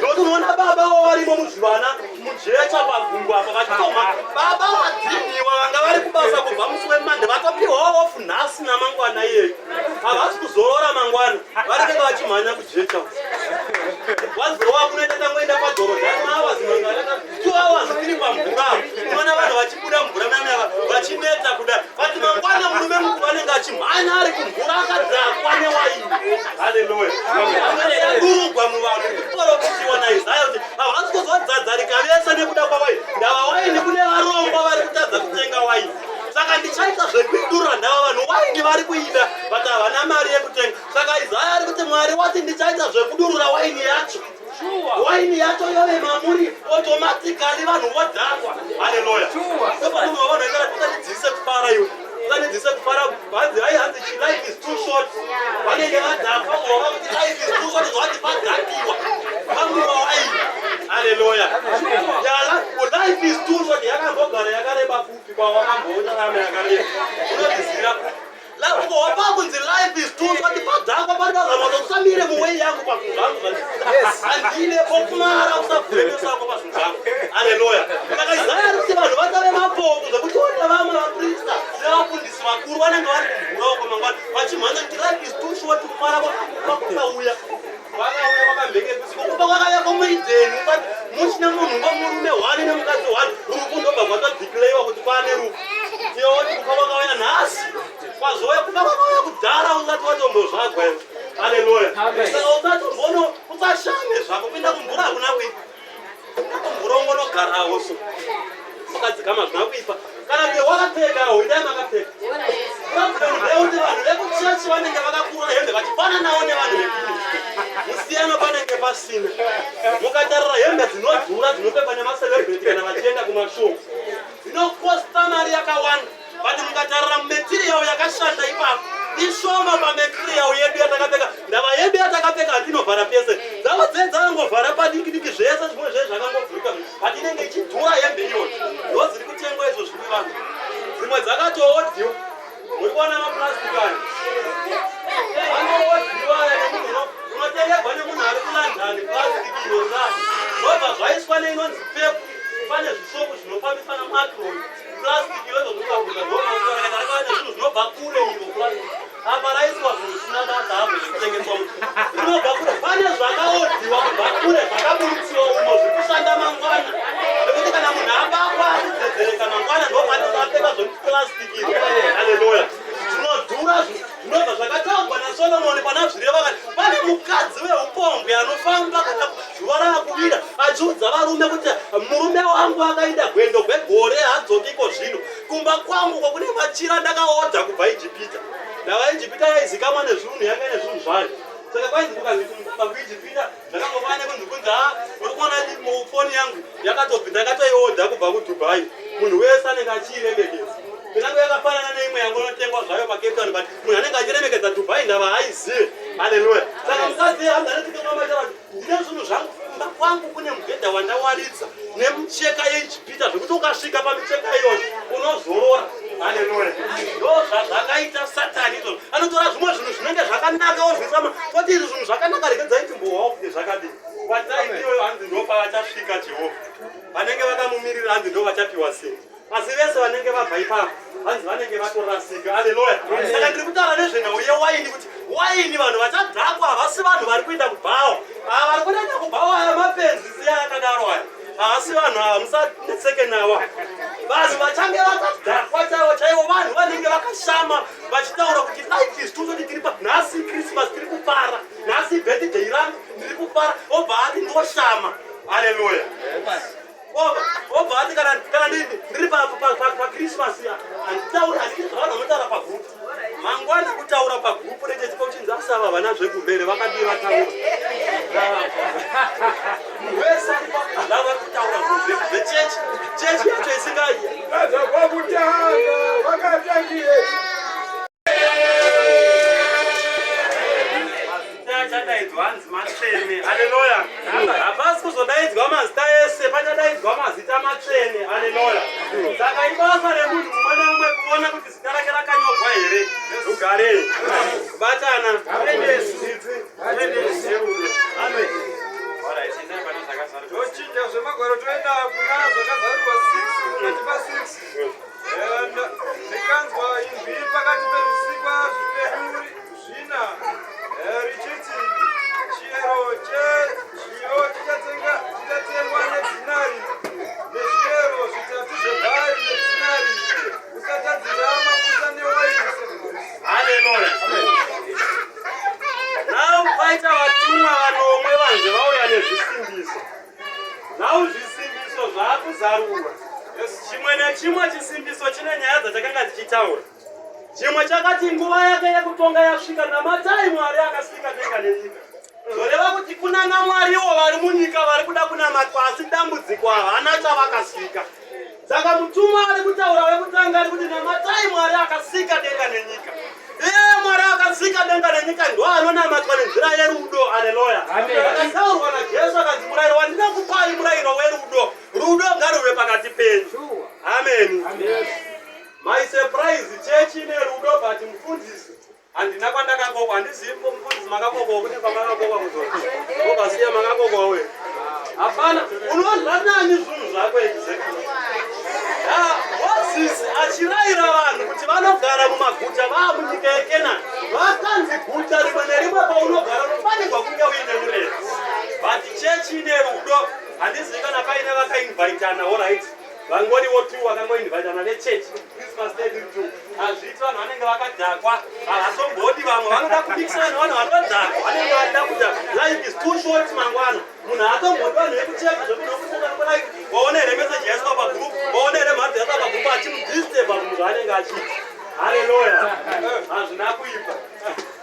nokuti unoona baba vo varimo muzvivana mujecha pagungwa apa vachitoma. Baba vadhinhiwa vanga vari kubasa kubva musi weMonday, vatopiwawo off nhasi namangwana iyeyo, havasi kuzorora mangwana, vanenge vachimhanya kujecha. Wazorova kunoita tangoenda paJorodhani mahours mangana, 2 hours tiri pamvura. Unoona vanhu vachibuda mvura muyamuyava vachineta kudai, vati mangwana murume mukuru anenge achimhanya ari kumvura akadhakwa newaini. Haleluya. Yadurugwa muvanhu kuprofitiwa naIsaya kuti havasi kuzodzadzarika vese nekuda kwawaini. Ndava waini kune varombo vari kutadza kutenga waini, saka ndichaita zvekuidurura. Ndava vanhu waini vari kuida but havana mari yekutenga. Saka Isaya ari kuti Mwari wati ndichaita zvekudurura waini yacho, waini yacho yove mamuri automatically, vanhu vodhakwa. Haleluya. Sopanhu vanhu vaitara kusanidzise kufara iwe, kusanidzise kufara. Hanzi hai, hanzi life is too short. Vanenge vadhakwa vova kuti life is too short, zvati padhakiwa vamwiwa waini. Haleluya. Life is too short yakambogara yakareba kupi? Kwawakamboorarama yakareba unozvizivira kupi? Ukowa pakunzi life is too short, padhakwa pari pazama kuti usamire muway yangu pazvinhu zvangu zvandine pokumara, usavhure meso ako pazvinhu zvangu. Haleluya. Saka Isaya ari kuti vanhu vachave mapofu zvekuti ona vamwe vaprista nevafundisi vakuru vanenge vari kumvura uko mangwana vachimhanya kuti life is too short. Kufara kwakauya, kwakauya kwakambenge kusiko kupa kwakauya kwomuidheni usati muchine munhu ngomurume hwani nemukadzi hwani. Rufu ndobva gwatodeclarewa kuti kwane rufu. Iwe woti kufa kwakauya nhasi, kwazouya kufa kwakauya kudhara usati watombozvagwa iwe. Haleluya. Saka usatombono usashame zvako kuenda kumvura hakuna kuipa. Kuenda kumvura ungonogarawo so wakadzikama, zvina kuipa. Kana ndiye wakapfekawo, idai makapfeka. Problem ndeyekuti vanhu vekuchechi vanenge vakakura hembe vachifananawo nevanhu vekuru, musiyano panenge pasina. Mukatarira hembe dzinodhura dzinopfekwa nemacelebrity kana vachienda kumashow, dzinokosta mari yakawanda, but mukatarira material yakashanda ipapo ishoma pamaterial yedu yatakapfeka. Ndava yedu yatakapfeka hatinovhara pese, dzavo dzee dzanongovhara padiki diki, zvese zvimwe zvee zvakangovhurika, but inenge ichidhura hembe iyoyo. Ndo dziri kutengwa izvo zvimwe vanhu, dzimwe dzakatoodhiwa. Muri kuona maplastic aya anoodhiwa aya nemunhu, unotengerwa nemunhu ari kuLondon plastic iro rai, zvobva zvaiswa neinonzi Pep. Pane zvishopu zvinofambiswa naMacron plastic iyozo zvinokabvunza ndomaakaita zvinhu zvinobva kure. Iro plastic apa raiswa zvinhu zvisina basa hazvo zvekutengeswa, rinobva kure. Pane zvakaodhiwa kubva kure zvakaburutsiwa umo zviri kushanda mangwana, nekuti kana munhu abakwa akudzedzereka mangwana, ndopanenge apfeka zvemuplastic iro. Haleluya. Zvinodhura zvinobva zvakataurwa naSolomoni pana Zvireva kati pane mukadzi weupombwe anofamba kana zuva raakuvira achiudza varume kuti murume wangu akaenda gwendo gwegore, hadzokiko zvino. Kumba kwangu kwakune machira ndakaodha kubva Ijipita. Ndava Ijipita yaizikamwa nezvinhu, yanga nezvinhu zvayo. Saka kwainzi kukanzi kumba kuIjipita zvakangofana nekunzi kunzi ha, uri kuona foni yangu yakatobva, ndakatoiodha kubva kuDubai. Munhu wese anenge achiiremekedza, kunyange yakafanana neimwe yangu inotengwa zvayo paCape Town, but munhu anenge achiremekedza Dubai, ndava haizive. Haleluya. Saka mukadzi hanzanetikengamachara, ndine zvinhu zvangu kumba kwangu, kune mubhedha wandawaridza nemucheka yeIjipita zvekuti ukasvika pamicheka iyoyo unozorora. Haleluya. Ndo zvazvakaita Satani izvozvo, anotora zvimwe zvinhu zvinenge zvakanaka ozviisa toti izvi zvinhu zvakanaka, regedzai timbohwawo kuti zvakadii. Patime iyoyo hanzi ndo pavachasvika Jehovha, vanenge vakamumirira hanzi ndo vachapiwa simba, asi vese vanenge vabva ipapo hanzi vanenge vatorasika. Haleluya. Saka ndiri kutaura nezvenhau yewaini kuti waini vanhu vachadhakwa havasi vanhu vari kuenda kubhawa. Ava vari kuenda kubhawa aya mapenzi, siya akadaro aya. Haasi vanhu ava, musanetseke navo. Vanhu vachange vakadhakwa chaivo chaivo, vanhu vanenge vakashama vachitaura kuti life is too short, tiri pa nhasi Christmas tiri kufara, nhasi birthday rangu ndiri kufara, obva ati ndoshama. Haleluya. Obva ati kana kana ndiri pa pa pa pa Christmas handitauri, handiti zvavanhu vanotaura pa group. Mangwana kutaura pa group rechechi pauchinzi asava vana zvekumbere vakadii vataura. Munhu wese ari pa vari kutaura zvinhu zvechechi. Chechi yacho isingai. Kwakutanga vakatangie. Mazita achadaidzwa hanzi matsvene. Haleluya. Hapasi kuzodaidzwa mazita ese, pachadaidzwa mazita matsvene. Haleluya. Saka ibasa remunhu mumwe nemumwe kuona kuti zita rake rakanyorwa here. Rugare. Kubatana. Tsitsi. Nerudo. Amen. Alright, endai pane zvakazarurwa. Tochinja zvemagwaro toenda kuna Zvakazarurwa 6 unatipa 6. And ndikanzwa inzwi pakati pezvisikwa zvipenyu zvina richiti, chiyero chezviyo chichatengwa nedhinari, nezviyero zvitatu zvebhari nedhinari. Usatadzira mafuta newaini. Haleluya. Now paita vatumwa vanomwe vanze vauya nezvisimbiso. Now zvisimbiso zvaakuzarurwa. Chimwe nechimwe chisimbiso chine nyaya dzachakanga dzichitaura. Chimwe chakati nguva yake yekutonga yasvika, namatai Mwari akasika denga nenyika. Zvoreva kuti kuna namwariwo vari munyika vari kuda kunamatwa, asi dambudziko havana chavakasika. Saka mutumwa ari kutaura wekutanga ari kuti namatai Mwari akasika denga nenyika. Iye Mwari akasika denga nenyika ndo anonamatwa nenzira yerudo. Haleluya. Akataurwa naJesu akanzi murayiro wandinokupai murayiro werudo. Rudo ngaruve pakati penyu. Amen. My surprise, chechi ine rudo, but mufundisi handina kwandakakokwa, handizivi mufundisi makakokwa kune kwamakakokwa kuzobasiya makakokwa we hapana. Unodla nani zvinhu zvako exactly? Mozisi achirayira vanhu kuti vanogara mumaguta vaa munyika yeKenani, vakanzi guta rimwe nerimwe paunogara unofanirwa kunge uine murevhi. But chechi ine rudo. Handizivi kana paine vakainvitana. Alright, vangoriwo tu vakangoinvitana vechechi Christmas Day tu hazviiti. Vanhu vanenge vakadhakwa, havasombodi. Vamwe vanoda kumikisana nevanhu vanodhakwa, vanenge vachida kuta life is too short. Mangwana munhu haatombodi vanhu vekuchechi zvekunokuti like waona here message yaiswa pagroup, waona here mhadzi yaiswa pagroup, achimudisturba munhu zvaanenge achiita. Haleluya. Hazvina kuipa.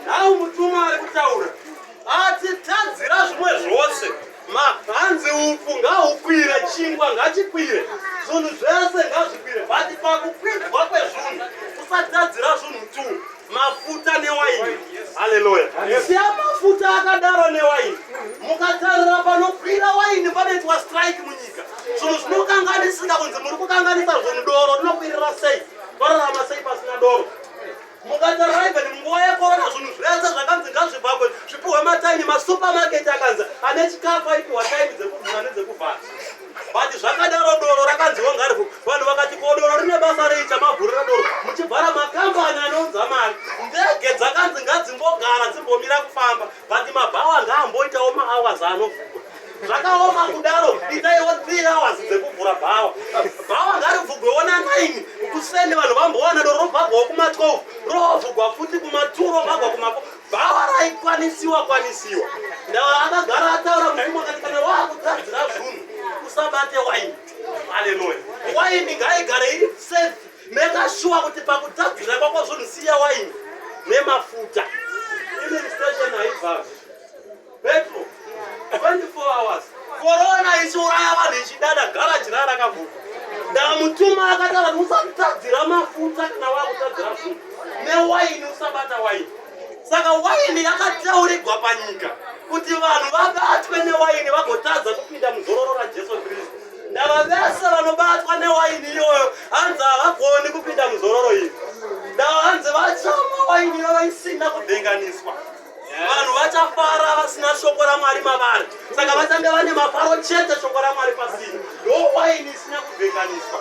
Nhau mutumwa ari kutaura atitadzira zvimwe zvose. Hanzi upfu ngahukwire, chingwa ngachikwire, zvinhu zvese ngazvikwire, but pakukwidzwa kwezvinhu usatadzira zvinhu tu, mafuta newaini. Haleluya. Siya mafuta akadaro newaini. Mukatarira panokwira waini panoitwa strike munyika, zvinhu zvinokanganisika, kunzi muri kukanganisa zvinhu. Doro rinokwirira sei? Torarama sei pasina doro? Mukatarira even munguva yekorona, zvinhu zvese zvakanzi ngazvivhagwe, zvipiwe matime. Masupermarket akanzi ane chikafu aipiwa time dzekuvhura nedzekuvhara, but zvakadaro doro rakanziwo ngarifu. Vanhu vakati ko doro rine basa rei chamavhurira doro muchivhara makambani anounza mari? Ndege dzakanzi ngadzimbogara, dzimbomira kufamba, but mabhawa ngaamboitawo mahours anovhurwa. Zvakaoma kudaro, itaiwo 3 hours dzekuvhura bhawa. Bhawa ngarivhugwewo na9 kuseni, vanhu vambowana doro. Robhagwawo kuma12, rovhugwa futi kuma2, robhagwa kuma4. Bhawa raikwanisiwa kwanisiwa. Ndava akagara ataura mutumwa akati kana waakutadzira zvinhu usabate waini. Haleluya. Waini ngaigare iri safe. Make sure kuti pakutadzira kwako zvinhu siya waini nemafuta. Filling station haibvavi petro 24 hours. Korona ichiuraya vanhu ichidada, garaji raya rakavhurwa. Ndamutuma akataura kuti usatadzira mafuta kana wakutadzira zvinhu, newaini usabata waini. Saka waini yakataurigwa panyika kuti vanhu vabatwe newaini vagotadza kupinda muzororo raJesu Kristu. Ndava vese vanobatwa newaini iyoyo hanzi havagoni kupinda muzororo iri. Ndava hanzi vachamwa waini iyoyo isina kubhenganiswa. Vanhu vachafara vasina shoko raMwari mavari, saka vachange vane mafaro chete shoko raMwari pasina. Ndo waini isina kubhenganiswa.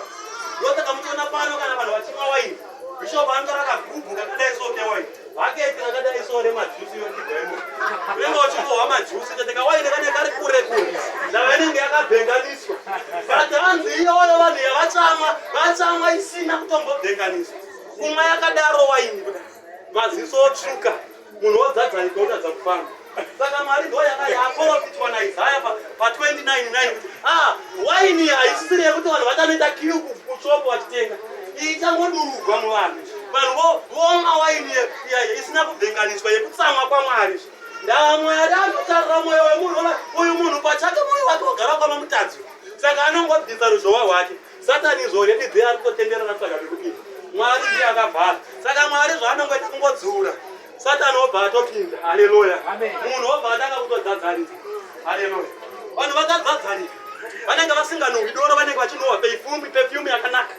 Ndosaka muchiona pano kana vanhu vachimwa waini, bishop anotora kagubhu kakadai so kewaini, bhaketi rakadai so remajusi, yodigwa imo, unenge uchingohwa majusi chete. Kawaini kanenge kari kure kure, ndava inenge yakabhenganiswa. But hanzi iyoyo vanhu yavachamwa, vachamwa isina kutombobvenganiswa. Kumwa yakadaro waini kudai, maziso otsvuka, munhu wodzadzarika wotadza kufamba. Saka Mwari ndo yanga yaprofitwa naIsaya pa 29:9 kuti ah, waini haisisiri yekuti vanhu vachanoita queue kushop vachitenga. Iyi ichangodurugwa muvanhu. Vanhu vomwa waini isina kubvenganiswa yekutsamwa kwaMwari. Ndava Mwari anotarira mwoyo wemunhu ona uyu munhu pachake mwoyo wake wagara kwama mutadzi. Saka anongobvisa ruzhowa rwake. Satani izvo already there ari kutotenderera kutsvaga pekupinda. Mwari ndiye akavhara. Saka Mwari zvaanongoita kungodzura. Satani obva atopinda. Haleluya. Munhu obva atanga kutodzadzarika. Haleluya. Vanhu vakadzadzarika. Vanenge vasinganhuhwi doro vanenge vachinhuhwa perfume, perfume yakanaka.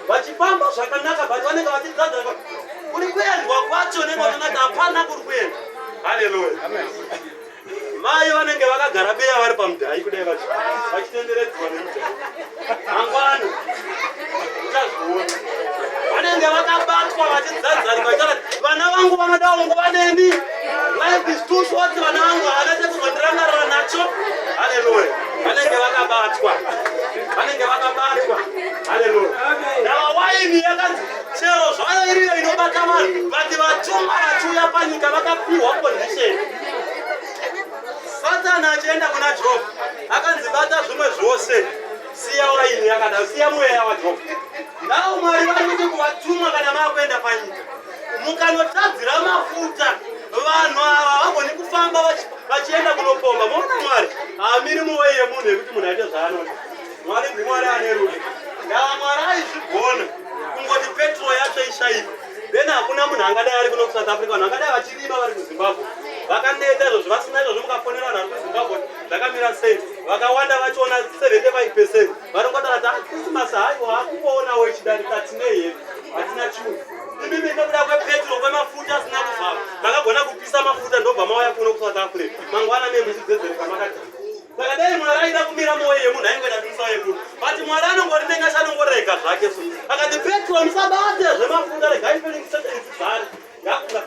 Vachifamba zvakanaka but vanenge vachidzadzarika. Kuri kuendwa kwacho nenge vakanaka hapana kuri kuendwa. Haleluya. Mai vanenge vakagara beya vari pamudhai kudai vachitenderedzwa nemudhai. Mangwana uchazviona. Vanenge vakabatwa vachidzadzarika vachitaura kuti vana vangu vanodawo nguva neni. Life is too short, vana vangu havana chekuzondirangarira nacho. Haleluya. Vanenge vakabatwa. Vanenge vakabatwa. Haleluya. Ndava waini yakanzi chero zvayo iriyo inobata vanhu, but vatumwa vachiuya panyika vakapiwa condition. Satani achienda kuna Job akanzi bata zvimwe zvose, siya waini yakadaro, siya mweya waJob. Now Mwari vari kuti kuvatumwa kana maakuenda panyika mukanotadzira mafuta vanhu ava havagoni kufamba vachienda kunopomba. Moona Mwari haamiri muwei yemunhu yekuti munhu aite zvaanoda. Mwari ndiMwari ane rudo. Ndava Mwari aizvigona kungoti petro yacho ishaikwe, then hakuna munhu angadai ari kuno kuSouth Africa, vanhu vangadai vachirima vari kuZimbabwe vakaneta izvozvo vasina izvozvo. Mukafonera vanhu vari kuZimbabwe zvakamira sei, vakawanda vachiona 75% vari kungotaura kuti ah, Christmas haiwa hakungoonawo ichidarika, tinei hedu, hatina chinhu. Imimi nekuda kwepetro kwemafuta asina kuvhara makagona kupisa mafuta ndobva mauya kuno kuSouth Africa, mangwana nemuchidzedzereka makadii. Saka dai Mwari aida kumira mwoyo yemunhu aingoita kuti musauye kuno, but Mwari anongori nengasha, anongorega zvake. So akati petro musabate zvemafuta, regai filling station idzizare,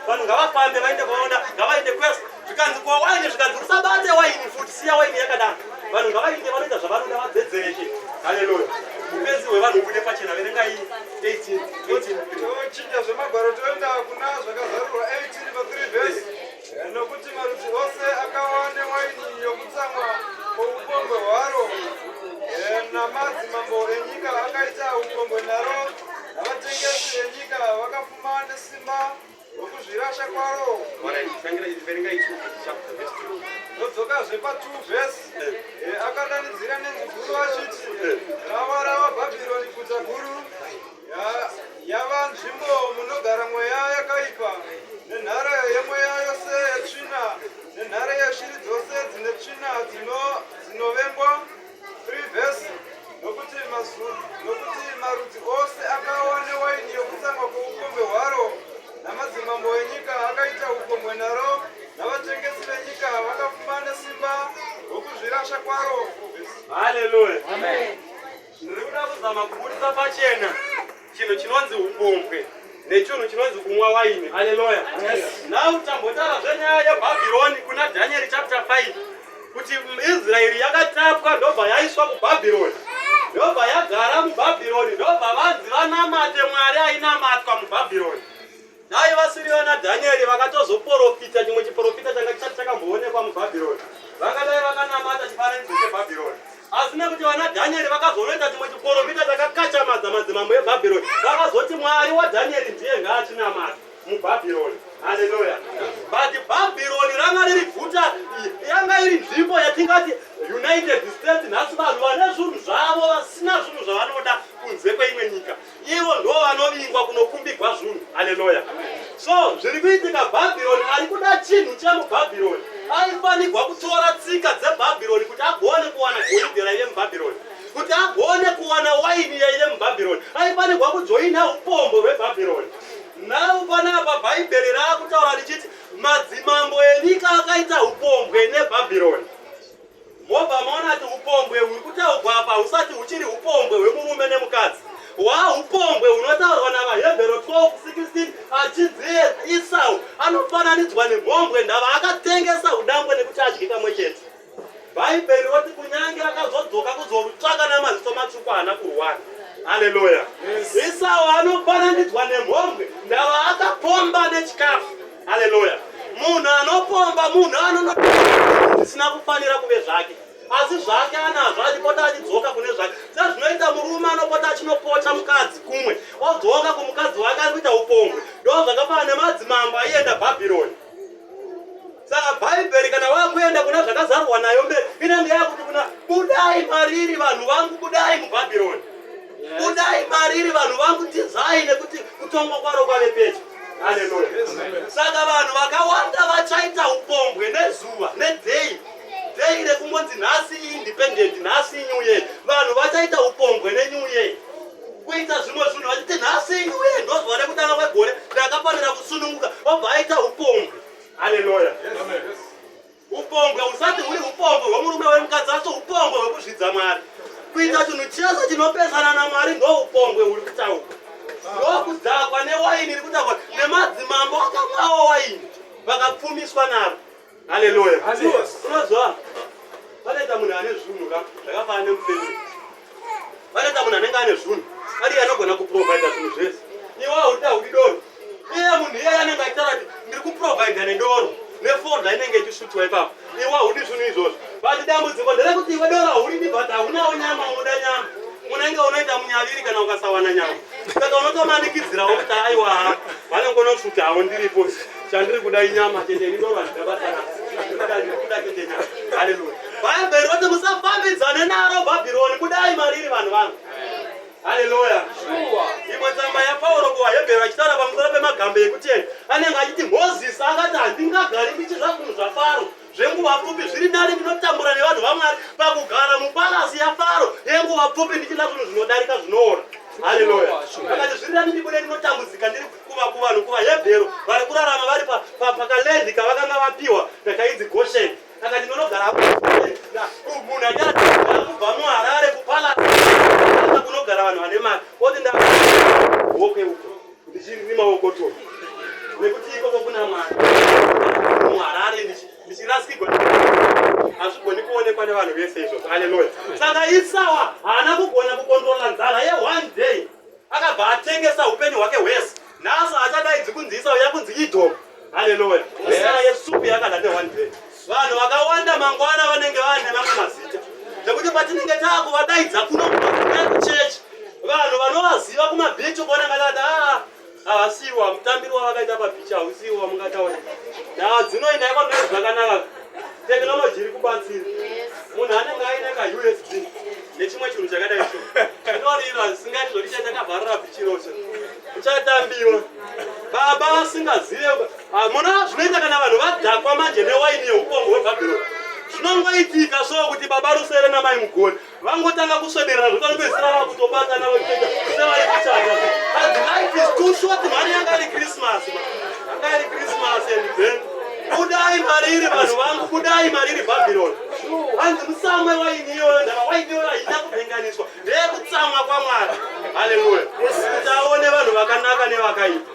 vanhu ngavafambe vaende kwavanoda, ngavaende kwese. Zvikanzi kwa waini, zvikanzi usabate waini futi, siya waini yakadaro, vanhu ngavaende vanoita zvavanoda vadzedzereke. Haleluya. Upenzi hwevanhu hubude pachena. Verengai 18 18. Tochinja zvemagwaro toenda kuna Zvakazarurwa 18 pa 3 verse. Nokuti marudzi ose akawa newaini yokutsamwa kwoupombwe hwaro, namadzimambo enyika akaita upombwe naro, navatengesi venyika vakafuma nesimba rokuzvirasha kwaro. Verengai 2 chapter verse 2. Ndodzokazve pa 2 verse. Akadanidzira nenzwi guru achiti, rawa, rawa Bhabhironi guta guru, yava nzvimbo munogara mweya yakaipa nenhare yemweya yose yetsvina nenhare yeshiri dzose dzine tsvina dzinovengwa. 3 verse. Nokuti marudzi ose akawa newaini yokutsamwa kwoupombwe hwaro, namadzimambo enyika akaita upombwe naro, navatengesi venyika vakafuma nesimba rokuzvirasha kwaro. Haleluya. Ndiri kuda kuzama kubudisa pachena chinhu chinonzi upombwe nechinhu chinonzi kumwa waini. Haleluya. Now tambotaura zvenyaya yeBhabhironi kuna Daniel chapter 5 kuti Israeri yakatapwa ndobva yaiswa kuBhabhironi, ndobva yagara muBhabhironi, ndobva vanzi vanamate Mwari ainamatwa muBhabhironi. Dai vasiri vana Dhanieri vakatozoporofita chimwe chiporofita changa chisati chakamboonekwa muBhabhironi, vangadai vakanamata chifananidzo cheBhabhironi. Asi nekuti vana Dhanieri vakazonoita chimwe chiporofita chakakachamadza madzimambo eBhabhironi, vakazoti Mwari waDhanieri ndiye ngaachinamata muBhabhironi. Haleluya. But Bhabhironi ranga riri guta, yanga iri nzvimbo yatingati United States nhasi, vanhu vane zvinhu zvavo vasina zvinhu zvavanoda kunze kweimwe nyika, ivo ndo vanovingwa kunokumbigwa zvinhu. Haleluya. So zviri kuitika, Bhabhironi ari kuda chinhu chemuBhabhironi, aifanirwa kutora tsika dzeBhabhironi kuti agone kuwana goridhe raive muBhabhironi, kuti agone kuwana waini yaive muBhabhironi, aifanirwa kujoina upombo hweBhabhironi. Now panapa Bhaibheri raakutaura richiti madzimambo enyika akaita upombwe neBhabhironi. Mobva maona kuti upombwe huri kutaurwa apa husati huchiri upombwe hwemurume nemukadzi, hwaupombwe hunotaurwa navaHebhero 12:16 achinzi Esau anofananidzwa nemhombwe, ndava akatengesa udangwe nekuti adye kamwe chete. Bhaibheri roti kunyange akazodzokera Akazodzoka kuzorutsvaka namaziso matsvuku haana kurwara. Haleluya. Isau anofananidzwa nemhombwe ndava akapomba nechikafu. Haleluya. Munhu anopomba munhu anono zvisina kufanira kuve zvake. Asi zvake anazvo achipota achidzoka kune zvake. Sezvinoita murume anopota achinopocha mukadzi kumwe odzoka kumukadzi wake ari kuita upombwe. Ndozvakafanana nemadzimambo aienda Bhabhironi. Saka Bhaibheri kana wakuenda kuna zvakazarurwa nayo mberi inenge yakuti kuna budai mariri vanhu vangu, budai muBhabhironi. Budai mariri vanhu vangu, tizai nekuti kutongwa kwaro kwave pedyo. Haleluya. Saka vanhu vakawanda vachaita upombwe nezuva nedhei dhei rekungonzi nhasi independent, nhasi new year. Vanhu vachaita upombwe nenew year, kuita zvimwe zvinhu vachiti nhasi new year, ndozuva rekutanga kwegore, ndakafanira kusununguka, obva aita upombwe. Haleluya. Upombwe usati huri upombwe hwemurume wemukadzi, asi upombwe hwekuzvidza Mwari, kuita chinhu chese chinopesana naMwari, ndo upombwe huri kutaurwa, ndokudhakwa newaini iri kutaurwa nemadzimambo akamwawo waini vakapfumiswa naro. Haleluya. Unoziva panoita munhu ane zvinhu ka zvakafanana nemufemeri. Panoita munhu anenge ane zvinhu ari anogona kuprovhaidha zvinhu zvese, iwe haudi haudi doro. Iye munhu iyeye anenge achitaura kuti ndiri kuprovhaidha nedoro nefodya inenge ichisvutiwa ipapo, iwe haudi zvinhu izvozvo. But dambudziko nderekuti iwe doro hauridi, but haunawo nyama, unoda nyama, unenge unoita munyaviri kana ukasawana nyama. Saka unotomanikidzirawo kuti aiwa, vanenge unosvutawo ndiripo, chandiri kuda inyama chete, ini doro handida basa naro, ndiri kuda chete nyama. Haleluya. Bhaibheri roti musafambidzane naro Bhabhironi, budai mariri vanhu vangu. Haleluya. Imwe tsamba yaPauro kuvaHebheru achitaura pamusoro pemagamba ekutenda anenge achiti Mozisi akati handingagari ndichidya zvinhu zvaFaro zvenguva pfupi, zviri nani ndinotambura nevanhu vaMwari pakugara mupalasi yaFaro yenguva pfupi ndichidya zvinhu zvinodarika zvinoora. Haleluya. Akati zviri nani ndibude ndinotambudzika ndiri kuva kuvanhu kuvaHebheru vari kurarama vari pakaland kavakanga vapiwa kakainzi Goshen. Akati ndinogara munhu achara kubva muHarare kupalasi kunogara vanhu vane mari, oti ndawoke uko ndichirima wokotora nekuti ikoko kuna mari, muHarare ndichirasikirwa hazvigoni kuonekwa nevanhu vese izvozvo. Haleluya. Saka Isawa haana kugona kukontrola nzara yeone day, akabva atengesa upenyu hwake hwese. Nhasi achadaidzi kunzi Isau, yakunzi Idom. Haleluya. Nzara yesupu yakada neone day. Vanhu vakawanda mangwana vanenge vane mamwe mazita nekuti patinenge taakuvadaidza kuno kuchechi, vanhu vanovaziva kumabhichi kuona ngatati aa havasiwa mutambiro wavakaita pabhichi hausiwo wamungataura. Nhaa dzinoenda iko ndoo zvakanaka, technology iri kubatsira. Munhu anenge aine ka USB nechimwe chinhu chakadai so inorira zvisingati zvoricha chakavharira bhichi rose, uchatambiwa baba vasingazive. Muna zvinoita kana vanhu vadhakwa manje newaini yeupombwe hweBhabhironi, zvinongoitika so kuti baba Rusere namai Mugoni vangotanga kuswederana zvotanopedzisira vakutobatana vakutoita sevari kuchata. Hanzi life is too short mhani, yanga iri Christmas, yanga iri Christmas. And then budai mariri vanhu vangu, budai mariri Bhabhironi. Hanzi musamwe waini iyoyo, ndava waini iyoyo haina kuvhenganiswa, ndeyekutsamwa kwaMwari. Haleluya. Kuti aone vanhu vakanaka nevakaipa.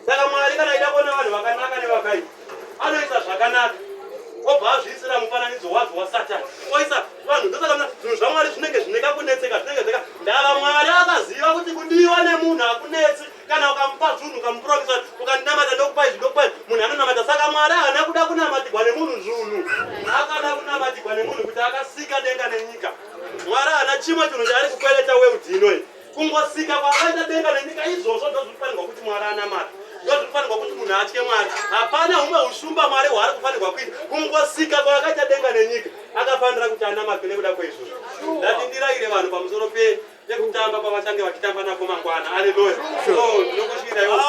Saka Mwari kana aida kuona vanhu vakanaka nevakaipa, anoisa zvakanaka obva azviisira mufananidzo wazvo waSatani, oisa vanhu. Ndosaka zvinhu zvaMwari zvinenge zvine kakunetseka, zvinenge zvaka ndava Mwari akaziva kuti kudiwa nemunhu hakunetsi. Kana ukamupa zvinhu, ukamupromisa ukandinamata ndokupa izvi, ndokupa izvi, munhu anonamata. Saka Mwari haana kuda kunamatirwa nemunhu zvinhu, akada kunamatirwa nemunhu kuti akasika denga nenyika. Mwari haana chimwe chinhu chaari kukwereta world inoi. Kungosika kwaakaita denga nenyika izvozvo ndozvinofanirwa kuti Mwari anamata, ndozvinofanirwa kuti munhu atye Mwari. Hapana humwe ushumba Mwari hwaari kufanirwa kuita. Kungosika kwaakaita denga nenyika, akafanira kuti anamatwe nekuda kweizvozvo. Ndati ndirayire vanhu pamusoro pekutamba kwavachange vachitamba nako mangwana. Aleluya. So ndinokusvikira iwo.